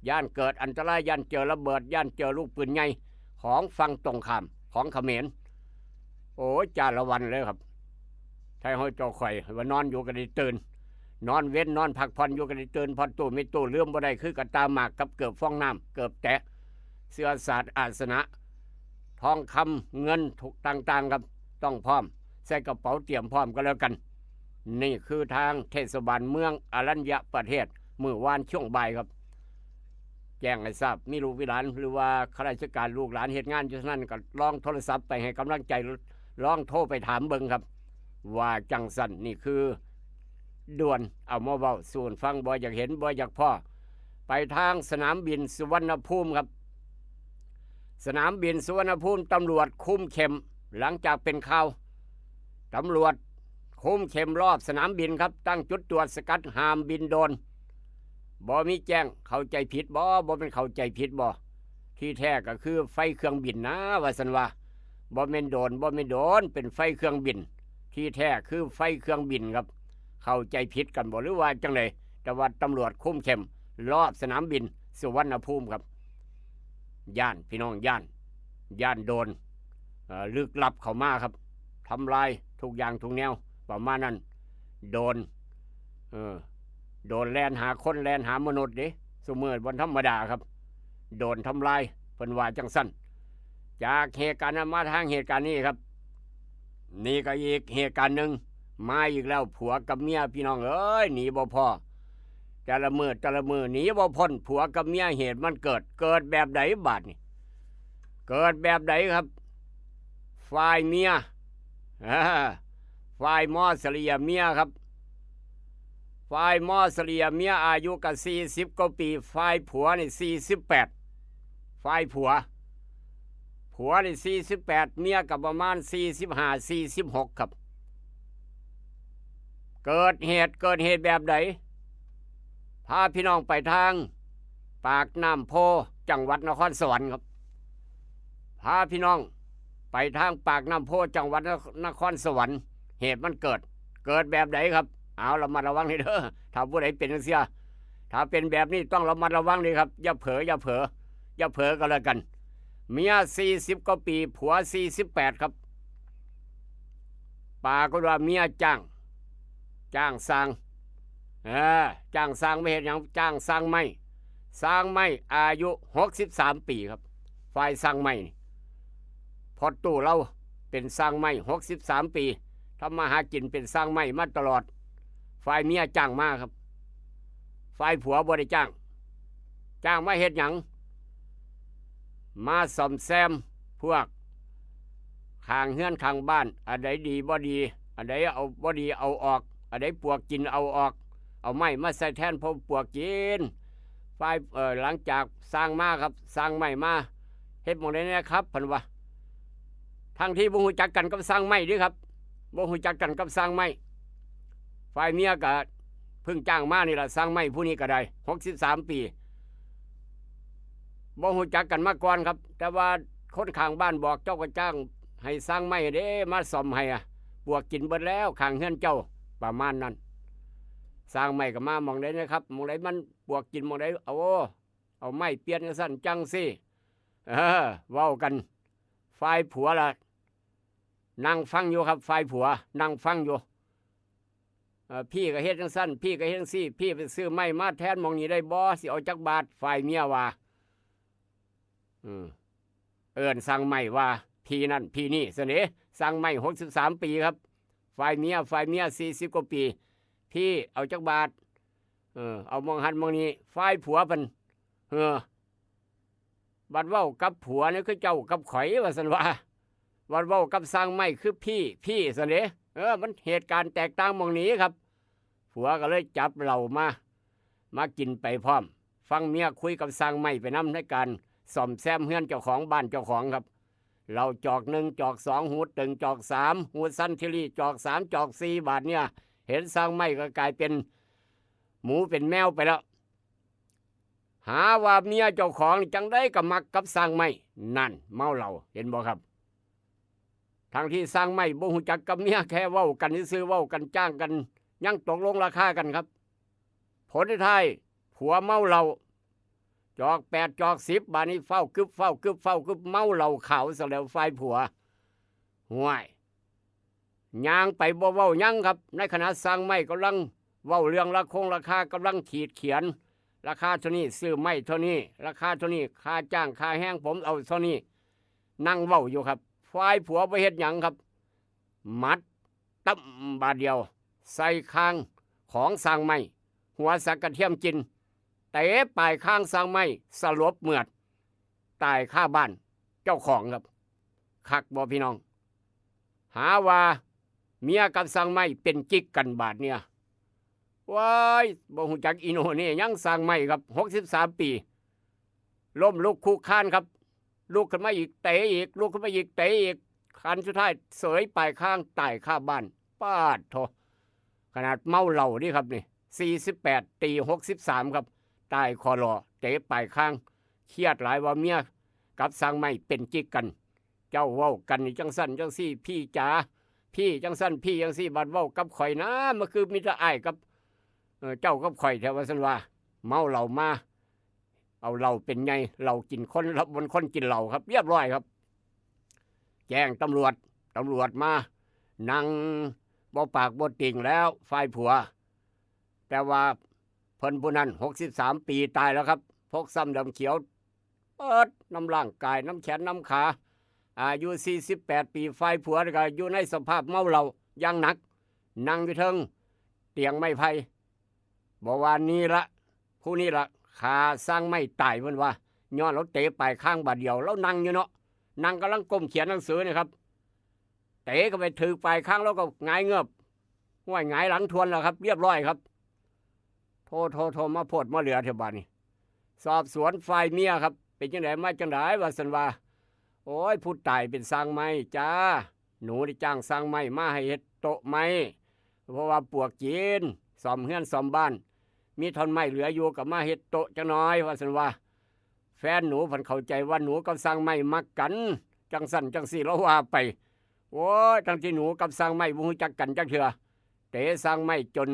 ย่านเกิดอันตราย ย่านเจอระเบิด ย่านเจอลูกปืนใหญ่ของฝั่งตรงข้ามของเขมร โอ้ย จ้าละวันเลยครับ ไทยเฮาเจ้าข่อย ว่านอนอยู่ก็ได้ตื่น นอนเว้นนอนพักผ่อนอยู่ก็ได้ตื่น พอตู้ไม่ตู้ลืมบ่ได้ คือกระตาหมากกับเกิบฟองน้ำ เกิบแตะ เสื้อสาดอาสนะ ทองคำเงินทุกต่างๆครับ ต้องพร้อม ใส่กระเป๋าเตรียมพร้อมก็แล้วกัน นี่คือทางเทศบาลเมืองอรัญญประเทศ มื้อวานช่วงบ่ายครับ แจ้งให้ทราบ มีลูกมีหลาน หรือว่าข้าราชการลูกหลานเฮ็ดงานอยู่นั้น ก็ลองโทรศัพท์ไปให้กำลังใจ ลองโทรไปถามเบิ่งครับ ว่าจังซั่น นี่คือด่วนเอามาเว้าสู่ฟัง บ่อยากเห็น บ่อยากพ้อ ไปทางสนามบินสุวรรณภูมิครับ สนามบินสุวรรณภูมิ ตำรวจคุมเข้ม หลังจากเป็นข่าว ตำรวจคุมเข้มรอบสนามบินครับ ตั้งจุดตรวจสกัด ห้ามบินโดรน บ่มีแจ้ง เข้าใจผิดบ่ บ่เป็นเข้าใจผิดบ่ ที่แท้ก็คือไฟเครื่องบินนะ ว่าซั่นว่า บ่แม่นโดรน บ่แม่นโดรน เป็นไฟเครื่องบิน ที่แท้คือไฟเครื่องบินครับ เข้าใจผิดกันบ่ หรือว่าจังได แต่ว่าตำรวจคุมเข้มรอบสนามบินสุวรรณภูมิครับ ย่าน พี่น้อง ย่าน ย่านโดรน เอ่อ ลึกลับเข้ามาครับ ทำลายทุกอย่างทุกแนว ประมาณนั้น โดรน เออ โดรนแล่นหาคน แล่นหามนุษย์เด้ ซุมื้อบ่ธรรมดาครับ โดรนทำลาย เพิ่นว่าจังซั่น จากเหตุการณ์นั้นมาทางเหตุการณ์นี้ครับ นี่ก็อีกเหตุการณ์หนึ่ง มาอีกแล้ว ผัวกับเมีย พี่น้องเอ้ย หนีบ่พ้อ แต่ละมื้อ แต่ละมื้อ หนีบ่พ้น ผัวกับเมีย เหตุมันเกิด เกิดแบบใดบาดนี่ เกิดแบบใดครับ ฝ่ายเมีย อ่า ฝ่ายมอสเลียเมียครับ ฝ่ายมอสเลียเมียอายุก็ สี่สิบ กว่าปี ฝ่ายผัวนี่ สี่สิบแปด ฝ่ายผัว ผัวนี่ สี่สิบแปด เมียก็ประมาณ สี่สิบห้า สี่สิบหก ครับ เกิดเหตุ เกิดเหตุแบบใด พาพี่น้องไปทางปากน้ำโพ จังหวัดนครสวรรค์ครับ พาพี่น้องไปทางปากน้ำโพ จังหวัดนครสวรรค์ เหตุมันเกิด เกิดแบบใดครับ เอา ระมัดระวังเด้อ ถ้าผู้ใดเป็นจังซี้ ถ้าเป็นแบบนี้ต้องระมัดระวังเลยครับ อย่าเผลอ อย่าเผลอ อย่าเผลอก็แล้วกัน เมีย สี่สิบ กว่าปี ผัว สี่สิบแปด ครับ ปรากฏว่าเมียจ้าง จ้างสร้าง เออ จ้างสร้างมาเฮ็ดหยัง จ้างสร้างไม้ สร้างไม้ อายุ หกสิบสาม ปีครับ ฝ่ายสร้างไม้นี่ พ่อตู้เราเป็นสร้างไม้ หกสิบสาม ปี ทำมาหากินเป็นสร้างไม้มาตลอด ฝ่ายเมียจ้างมาครับ ฝ่ายผัวบ่ได้จ้าง จ้างมาเฮ็ดหยัง มาซ่อมแซมพวกข้างเฮือนข้างบ้าน อันใดดีบ่ดี อันใดเอาบ่ดีเอาออก อันใดปลวกกินเอาออก เอาไม้มาใส่แทน เพราะปลวกกิน ฝ่าย เอ่อ หลังจากสร้างมาครับ สร้างไม้มา เฮ็ดหม่องใดแหน่ครับ เพิ่นว่า ทั้งที่บ่ฮู้จักกันกับสร้างไม้เด้ครับ บ่ฮู้จักกันกับสร้างไม้ ฝ่ายเมียก็เพิ่งจ้างมานี่ล่ะ สร้างไม้ผู้นี้ก็ได้ หกสิบสาม ปี บ่ฮู้จักกันมาก่อนครับ แต่ว่าคนข้างบ้านบอก เจ้าก็จ้างให้สร้างไม้เด้ มาซ่อมให้อะ ปลวกกินเบิดแล้วข้างเฮือนเจ้า ประมาณนั้น สร้างไม้ก็มาหม่องใดนะครับ หม่องใดมันปลวกกินหม่องใด เอา เอาไม้เปลี่ยนจังซั่นจังซี่ เออ เว้ากัน ฝ่ายผัวล่ะ นั่งฟังอยู่ครับ ฝ่ายผัวนั่งฟังอยู่ เอ่อ พี่ก็เฮ็ดจั่งซั้น พี่ก็เฮ็ดจั่งซี้ พี่ไปซื้อไม้มาแทนหม่องนี้ได้บ่ สิเอาจักบาท ฝ่ายเมียว่า อืม เอิ้นช่างไม้ว่า พี่นั่นพี่นี่ ซั่นเด้ ช่างไม้หกสิบสามปีครับ ฝ่ายเมีย ฝ่ายเมียสี่สิบกว่าปี พี่เอาจักบาท เออ เอาหม่องหั้นหม่องนี้ ฝ่ายผัวเพิ่น เออ บัดเว้ากับผัวนี่คือเจ้ากับข่อย ว่าซั่นว่า บัดเว้ากับช่างไม้คือพี่ พี่ ซั่นเด้ เออ มันเหตุการณ์แตกต่างหม่องนี้ครับ ผัวก็เลยจับเหล้ามา มากินไปพร้อม ฟังเมียคุยกับช่างไม้ไปนำ ในการซ่อมแซมเฮือนเจ้าของ บ้านเจ้าของครับ เหล้าจอกหนึ่ง จอกสอง หูตึง จอกสาม หูซันทิลี จอกสาม จอกสี่ บาดเนี่ย เห็นช่างไม้ก็กลายเป็นหมูเป็นแมวไปแล้ว หาว่าเมียเจ้าของนี่จั่งใดก็มักกับช่างไม้ นั่น เมาเหล้า เห็นบ่ครับ ทั้งที่ช่างไม้บ่ฮู้จักกับเมีย แค่เว้ากันซื่อๆ เว้ากันจ้างกัน ยังตกลงราคากันครับ ผลท้ายผัวเมาเหล้า จอกแปด จอกสิบ บาดนี้ฟ้าวกึบ ฟ้าวกึบ ฟ้าวกึบ เมาเหล้าขาวซะแล้วฝ่ายผัว ห่วย ย่างไปบ่เว้าหยังครับ ในขณะช่างไม้กำลังเว้าเรื่องราคงราคา กำลังขีดเขียน ราคาเท่านี้ ซื้อไม้เท่านี้ ราคาเท่านี้ ค่าจ้างค่าแรงผมเอาเท่านี้ นั่งเว้าอยู่ครับ ฝ่ายผัวบ่เฮ็ดหยังครับ หมัดตั้มบาดเดียว ใส่คางของช่างไม้ หัวสักกระเทียมกิน เตะปลายคางช่างไม้ สลบเหมือด ตายคาบ้านเจ้าของครับ คักบ่พี่น้อง หาว่าเมียกับช่างไม้เป็นกิ๊กกันบาดเนี่ย ว้าย บ่ฮู้จักอีโหน่เน่หยัง ช่างไม้ครับ หกสิบสามปี ล้มลุกคลุกคลานครับ ลุกขึ้นมาอีกเตะอีก ลุกขึ้นมาอีกเตะอีก คันสุดท้ายเสยปลายคางตายคาบ้าน ป๊าดโธ่ ขนาดเมาเหล้านี่ครับนี่ สี่สิบแปด ตี หกสิบสาม ครับ ตายคอลอ เตะปลายคาง เครียดหลายว่าเมียกับช่างไม้เป็นกิ๊กกัน เจ้าเว้ากันนี่จั่งซั้นจั่งซี้ พี่จ๋า พี่จั่งซั้น พี่จั่งซี้ บัดเว้ากับข่อยนะ มันคือมีแต่อ้ายกับ เอ่อ เจ้ากับข่อยแท้ ว่าซั่นว่า เมาเหล้ามา เอาเหล้าเป็นไง เหล้ากินคน เหล้าบนคนกินเหล้าครับ เรียบร้อยครับ แจ้งตำรวจ ตำรวจมา นั่งบ่ปากบ่ติ่งแล้ว ฝ่ายผัว แต่ว่าเพิ่นผู้นั้น หกสิบสามปี ตายแล้วครับ พกซ้ำดำเขียว เปิดน้ำร่างกาย น้ำแขน น้ำขา อายุ สี่สิบแปดปี ฝ่ายผัวนี่ก็อยู่ในสภาพเมาเหล้าอย่างหนัก นั่งอยู่เทิงเตียงไม้ไผ่ บอกว่านี่ละ ผู้นี่ละ ฆ่าช่างไม้ตาย เพิ่นว่า ย้อนลาวเตะปลายคางบาดเดียว ลาวนั่งอยู่เนาะ นั่งกำลังก้มเขียนหนังสือนี่ครับ เตะเข้าไปถืกปลายคาง ลาวก็หงายเงิบ ห้วย หงายหลังทวนแล้วครับ เรียบร้อยครับ โธ่ โธ่ โธ่ มาโพดมาเหลือแท้บาดนี้ สอบสวนฝ่ายเมียครับ เป็นจั่งใดมาจั่งใด ว่าซั่นว่า โอ้ย ผู้ตายเป็นช่างไม้จ้า หนูได้จ้างช่างไม้มาให้เฮ็ดโต๊ะไม้ เพราะว่าปวกกิน ซ่อมเฮือนซ่อมบ้าน มีท่อนไม้เหลืออยู่ก็มาเฮ็ดโต๊ะจักหน่อย ว่าซั่นว่า แฟนหนูเพิ่นเข้าใจว่าหนูกับช่างไม้มักกัน จั่งซั้นจั่งซี้ ลาวว่าไป โอ้ย ทั้งที่หนูกับช่างไม้บ่ฮู้จักกันจักเทื่อ เตะช่างไม้จน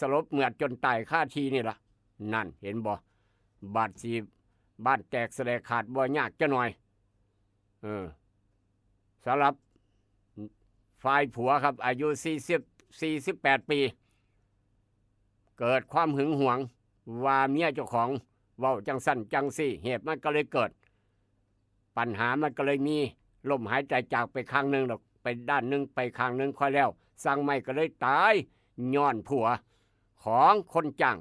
สลบเหมือดจนตายคาที่นี่ล่ะ นั่น เห็นบ่ บาดสิบ้านแตกแสลกขาดบ่ยากจักหน่อย เออ สำหรับฝ่ายผัวครับ อายุ สี่สิบ สี่สิบแปดปี เกิดความหึงหวง ว่าเมียเจ้าของเว้าจั่งซั้นจั่งซี้ เหตุมันก็เลยเกิด ปัญหามันก็เลยมี ล้มหายตายจากไปข้างหนึ่งแล้ว ไปด้านหนึ่ง ไปข้างหนึ่ง ค่อยแล้ว ช่างไม้ก็เลยตาย ย้อนผัวของคนจ้าง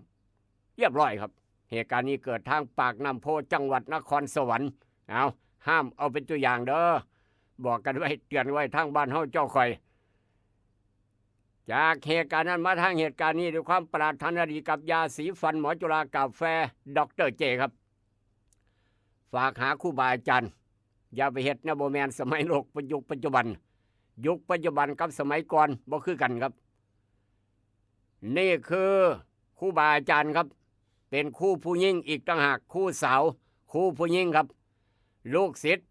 เรียบร้อยครับ เหตุการณ์นี้เกิดทางปากน้ำโพ จังหวัดนครสวรรค์ เอา ห้ามเอาเป็นตัวอย่างเด้อ บอกกันไว้ เตือนไว้ทางบ้านเฮาเจ้าข่อย จากเหตุการณ์นั้นมาทางเหตุการณ์นี้ ด้วยความปรารถนาดีกับยาสีฟันหมอจุฬากาแฟ ด็อกเตอร์เจ ครับ ฝากหาครูบาอาจารย์ อย่าไปเฮ็ดแนวบ่แม่น สมัยโลกยุคปัจจุบัน ยุคปัจจุบันกับสมัยก่อนบ่คือกันครับ นี่คือครูบาอาจารย์ครับ เป็นครูผู้หญิงอีกต่างหาก ครูสาว ครูผู้หญิงครับ ลูกศิษย์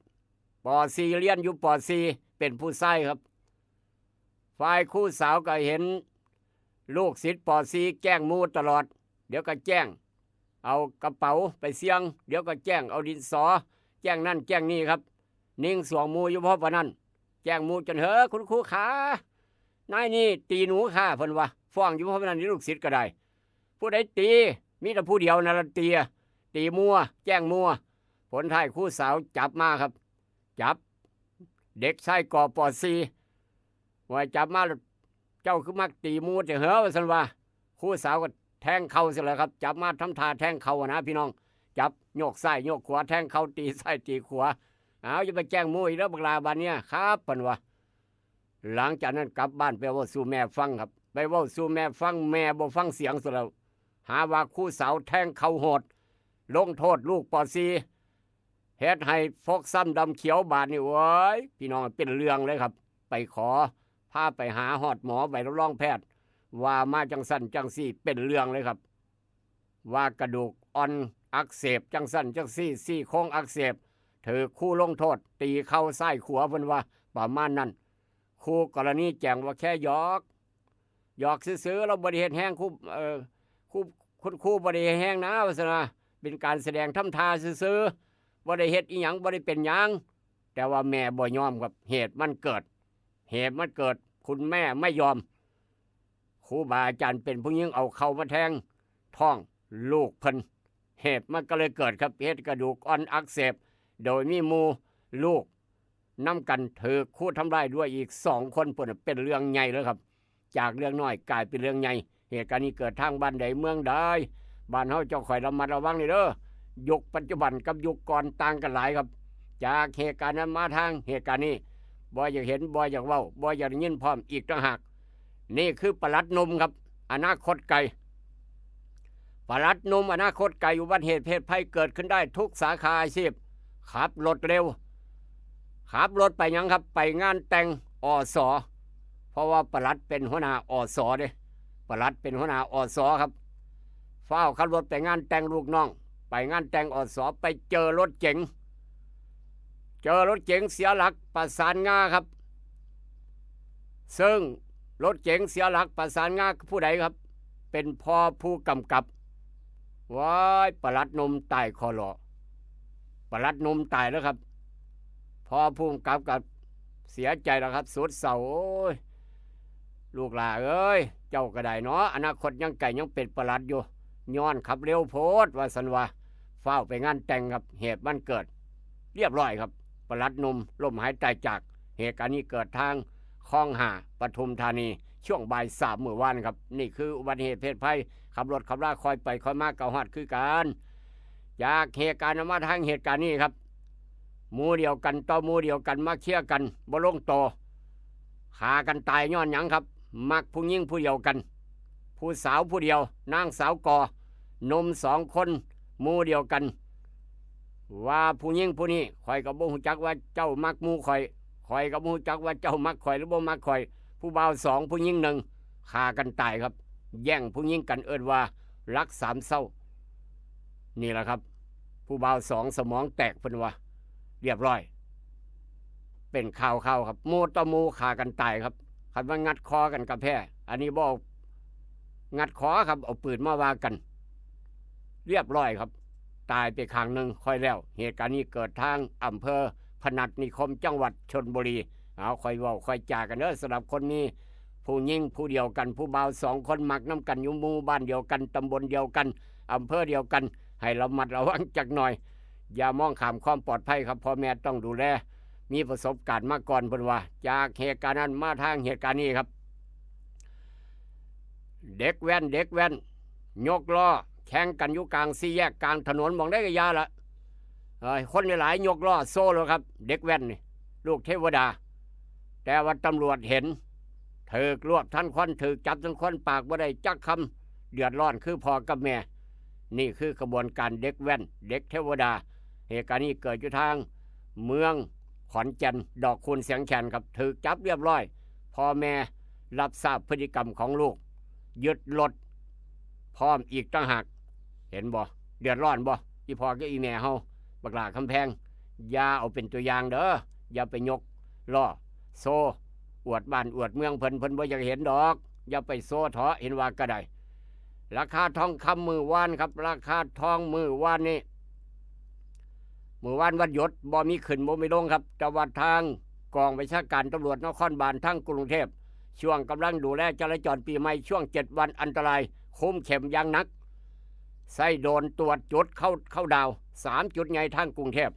ป.สี่ เรียนอยู่ ป.สี่ เป็นผู้ชายครับ ฝ่ายครูสาวก็เห็นลูกศิษย์ ป.สี่ แกล้งหมู่ตลอด เดี๋ยวก็แกล้งเอากระเป๋าไปเสี่ยง เดี๋ยวก็แกล้งเอาดินสอ แกล้งนั่นแกล้งนี่ครับ นิ่งสวงหมู่อยู่พอปานนั้น แจ้งหมู่จน "เฮ้อ คุณครูขา นายนี่ตีหนูค่ะ" เพิ่นว่า ฟ้องอยู่ เพราะนั้นนี่ลูกศิษย์ก็ได้ "ผู้ใดตี มีแต่ผู้เดียวนั่นละตี ตีหมู่ แจ้งหมู่" ผลท้ายครูสาวจับมาครับ จับเด็กชาย ก.ป.สี่ ว่าจับมาแล้ว "เจ้าคือมักตีหมู่แท้เหรอ" ว่าซั่นว่า ครูสาวก็แทงเข่าซะแล้วครับ จับมาทำท่าแทงเข่านะพี่น้อง จับโยกซ้ายโยกขวา แทงเข่า ตีซ้ายตีขวา "เอา อย่าไปแจ้งหมู่อีกเด้อบักหล่า บาดเนี่ย" "ครับ" เพิ่นว่า หลังจากนั้นกลับบ้านไปเว้าสู่แม่ฟังครับ ไปเว้าสู่แม่ฟัง แม่บ่ฟังเสียงซะแล้ว หาว่าครูสาวแทงเข่าโหด ลงโทษลูก ป.สี่ เฮ็ดให้ฟกช้ำดำเขียว บาดนี่ โอ้ย พี่น้อง เป็นเรื่องเลยครับ ไปขอ พาไปหาฮอดหมอ ใบรับรองแพทย์ ว่ามาจังซั่นจังซี่ เป็นเรื่องเลยครับ ว่ากระดูกอ่อนอักเสบจังซั่นจังซี่ ซี่โครงอักเสบ ถูกครูลงโทษ ตีเข่าซ้ายขวา เพิ่นว่าประมาณนั้น คู่กรณีแจ้งว่าแค่หยอก หยอกซื่อๆ เราบ่ได้เฮ็ดแฮง ครู เอ่อ ครู คุณครูบ่ได้เฮ็ดแฮงนะ ว่าซั่นว่า เป็นการแสดงทำท่าซื่อๆ บ่ได้เฮ็ดอิหยัง บ่ได้เป็นหยัง แต่ว่าแม่บ่ยอมครับ เหตุมันเกิด เหตุมันเกิด คุณแม่ไม่ยอม ครูบาอาจารย์เป็นผู้หญิงเอาเข่ามาแทงท้องลูกเพิ่น เหตุมันก็เลยเกิดครับ เหตุกระดูกอ่อนอักเสบ โดยมีหมู่ลูกนำกันถูกครูทำร้ายด้วยอีกสองคน พุ่นน่ะ เป็นเรื่องใหญ่เลยครับ จากเรื่องน้อยกลายเป็นเรื่องใหญ่ เหตุการณ์นี้เกิดทางบ้านใดเมืองใด บ้านเฮาเจ้า คอยระมัดระวังนี่เด้อ ยุคปัจจุบันกับยุคก่อนต่างกันหลายครับ จากเหตุการณ์นั้นมาทางเหตุการณ์นี้ บ่อยากเห็น บ่อยากเว้า บ่อยากได้ยินพร้อมอีกต่างหาก นี่คือปลัดหนุ่มครับ อนาคตไกล ปลัดหนุ่มอนาคตไกล อุบัติเหตุเพศภัยเกิดขึ้นได้ทุกสาขาอาชีพ ขับรถเร็ว ขับรถไปหยังครับ ไปงานแต่ง อ.ส. เพราะว่าปลัดเป็นหัวหน้า อ.ส. เด้ ปลัดเป็นหัวหน้า อ.ส. ครับ ฟ้าวขับรถไปงานแต่งลูกน้อง ไปงานแต่ง อ.ส. ไปเจอรถเก๋ง เจอรถเก๋งเสียหลักประสานงาครับ ซึ่งรถเก๋งเสียหลักประสานงาผู้ใดครับ เป็นพ่อผู้กำกับ ว้าย ปลัดหนุ่มตายคอหลอ ปลัดหนุ่มตายแล้วครับ พ่อผู้กำกับก็เสียใจแล้วครับ สุดเศร้า โอ้ย ลูกหล่าเอ้ย เจ้าก็ได้เนาะ อนาคตยังไกล ยังเป็นปลัดอยู่ ย้อนขับเร็วโพด ว่าซั่นว่า ฟ้าวไปงานแต่งครับ เหตุมันเกิด เรียบร้อยครับ ปลัดหนุ่มล้มหายตายจาก เหตุการณ์นี้เกิดทางคลองห้า ปทุมธานี ช่วงบ่ายสามมื้อวานครับ นี่คืออุบัติเหตุเพศภัย ขับรถขับราคอยไปคอยมาก็ฮอดคือกัน จากเหตุการณ์นั้นมาทางเหตุการณ์นี้ครับ หมู่เดียวกันต่อหมู่เดียวกันมาเคลียร์กันบ่ลงตัว ฆ่ากันตายย้อนหยังครับ มักผู้หญิงผู้เดียวกัน ผู้สาวผู้เดียว นางสาวกอ หนุ่มสองคน หมู่เดียวกัน ว่าผู้หญิงผู้นี้ ข้อยก็บ่ฮู้จักว่าเจ้ามักหมู่ข้อย ข้อยก็บ่ฮู้จักว่าเจ้ามักข้อยหรือบ่มักข้อย ผู้บ่าวสอง ผู้หญิงหนึ่ง ฆ่ากันตายครับ แย่งผู้หญิงกัน เอิ้นว่ารักสามเศร้า นี่แหละครับ ผู้บ่าวสอง สมองแตก เพิ่นว่า เรียบร้อย เป็นข่าวข่าวครับ หมู่ต่อหมู่ฆ่ากันตายครับ คันว่างัดคอกันก็แพ้ อันนี้บ่เอางัดคอครับ เอาปืนมาว่ากัน เรียบร้อยครับ ตายไปข้างหนึ่ง ค่อยแล้ว เหตุการณ์นี้เกิดทางอำเภอพนัสนิคม จังหวัดชลบุรี เอา ค่อยเว้าค่อยจากันเด้อ สำหรับคนมีผู้หญิงผู้เดียวกัน ผู้บ่าวสองคนมักนำกัน อยู่หมู่บ้านเดียวกัน ตำบลเดียวกัน อำเภอเดียวกัน ให้ระมัดระวังจักหน่อย อย่ามองข้ามความปลอดภัยครับ พ่อแม่ต้องดูแล มีประสบการณ์มาก่อน เพิ่นว่า จากเหตุการณ์นั้นมาทางเหตุการณ์นี้ครับ เด็กแว้น เด็กแว้น ยกล้อแข่งกันอยู่กลางสี่แยกกลางถนน หม่องใดก็อย่าละ เอ้ย คนหลายๆ ยกล้อโซ่เลยครับ เด็กแว้นนี่ ลูกเทวดา แต่ว่าตำรวจเห็น ถูกรวบทันควัน ถูกจับทันควัน ปากบ่ได้จักคำ เดือดร้อนคือพ่อกับแม่ นี่คือขบวนการเด็กแว้น เด็กเทวดา เหตุการณ์นี้เกิดอยู่ทางเมืองขอนแก่น ดอกคูณเสียงแคนครับ ถูกจับเรียบร้อย พ่อแม่รับทราบพฤติกรรมของลูก ยึดรถพร้อมอีกต่างหาก เห็นบ่ เดือดร้อนบ่ อีพ่อกับอีแม่เฮา บักหล่าคำแพง อย่าเอาเป็นตัวอย่างเด้อ อย่าไปยกล้อโซ่อวดบ้านอวดเมืองเพิ่น เพิ่นบ่อยากเห็นดอก อย่าไปโซ่เถาะ เห็นว่าก็ได้ ราคาทองคำมื้อวานครับ ราคาทองมื้อวานนี้ มื้อวานวันหยุด บ่มีขึ้นบ่มีลงครับ แต่ว่าทาง กองบัญชาการตำรวจนครบาลทั้งกรุงเทพฯ ช่วงกำลังดูแลจราจรปีใหม่ ช่วงเจ็ดวันอันตราย คุมเข้มอย่างหนัก ใส่โดรนตรวจจุดเข้าเข้าดาวสามจุดใหญ่ทางกรุงเทพฯ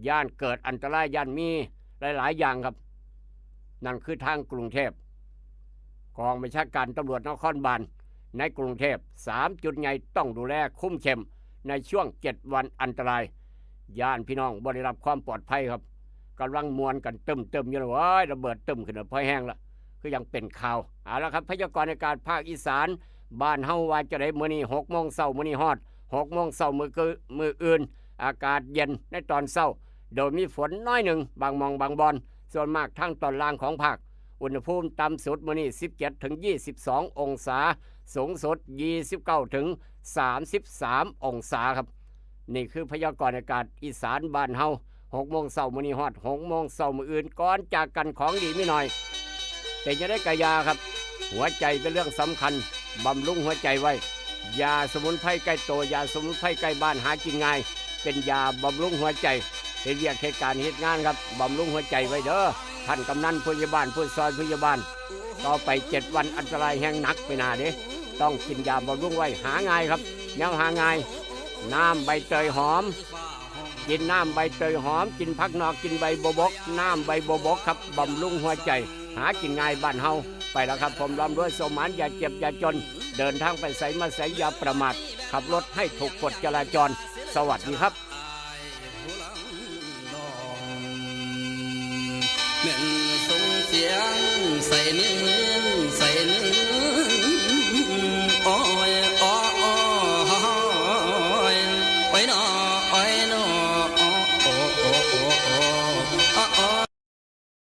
ย่านเกิดอันตราย ย่านมีหลายๆอย่างครับ นั่นคือทางกรุงเทพฯ กองบัญชาการตำรวจนครบาลในกรุงเทพฯ สามจุดใหญ่ต้องดูแลคุมเข้มในช่วงเจ็ดวันอันตราย ย่านพี่น้องบ่ได้รับความปลอดภัยครับ กำลังม่วนกันตึมๆอยู่เลย โอ้ย ระเบิดตึมขึ้นแล้ว พอแห้งละ คือยังเป็นข่าว เอาละครับ พยากรณ์อากาศภาคอีสาน บ้านเฮาว่าจะได้มื้อนี้หกโมงเช้า มื้อนี้ฮอดหกโมงเช้า มื้อกือมื้ออื่น อากาศเย็นในตอนเช้า โดยมีฝนน้อยหนึ่ง บางหม่องบางบ่อน ส่วนมากทางตอนล่างของภาค อุณหภูมิต่ำสุดมื้อนี้ สิบเจ็ดถึงยี่สิบสอง องศา สูงสุด ยี่สิบเก้าถึงสามสิบสาม องศาครับ นี่คือพยากรณ์อากาศอีสานบ้านเฮา หกโมงเช้ามื้อนี้ฮอดหกโมงเช้ามื้ออื่น ก่อนจากกัน ของดีมีหน่อย เป็นจั่งใดกะยาครับ หัวใจเป็นเรื่องสำคัญ บำรุงหัวใจไว้ ยาสมุนไพรใกล้ตัว ยาสมุนไพรใกล้บ้าน หากินง่าย เป็นยาบำรุงหัวใจ เฮ็ดเวียกเฮ็ดการเฮ็ดงานครับ บำรุงหัวใจไว้เด้อ ท่านกำนัน ผู้ใหญ่บ้าน ผู้ซอยผู้ใหญ่บ้าน ต่อไปเจ็ดวันอันตรายแฮงหนักไปหน้าเด้ ต้องกินยาบำรุงไว้ หาง่ายครับ แนวหาง่าย น้ำใบเตยหอม กินน้ำใบเตยหอม กินผักนอก กินใบบัวบก น้ำใบบัวบกครับ บำรุงหัวใจ หากินง่ายบ้านเฮา ไปแล้วครับผม ร่ำรวยสมหวัง อย่าเจ็บอย่าจน เดินทางไปไสมาไสอย่าประมาท ขับรถให้ถูกกฎจราจร สวัสดีครับ แม่นส่งเสียงใส่เนียง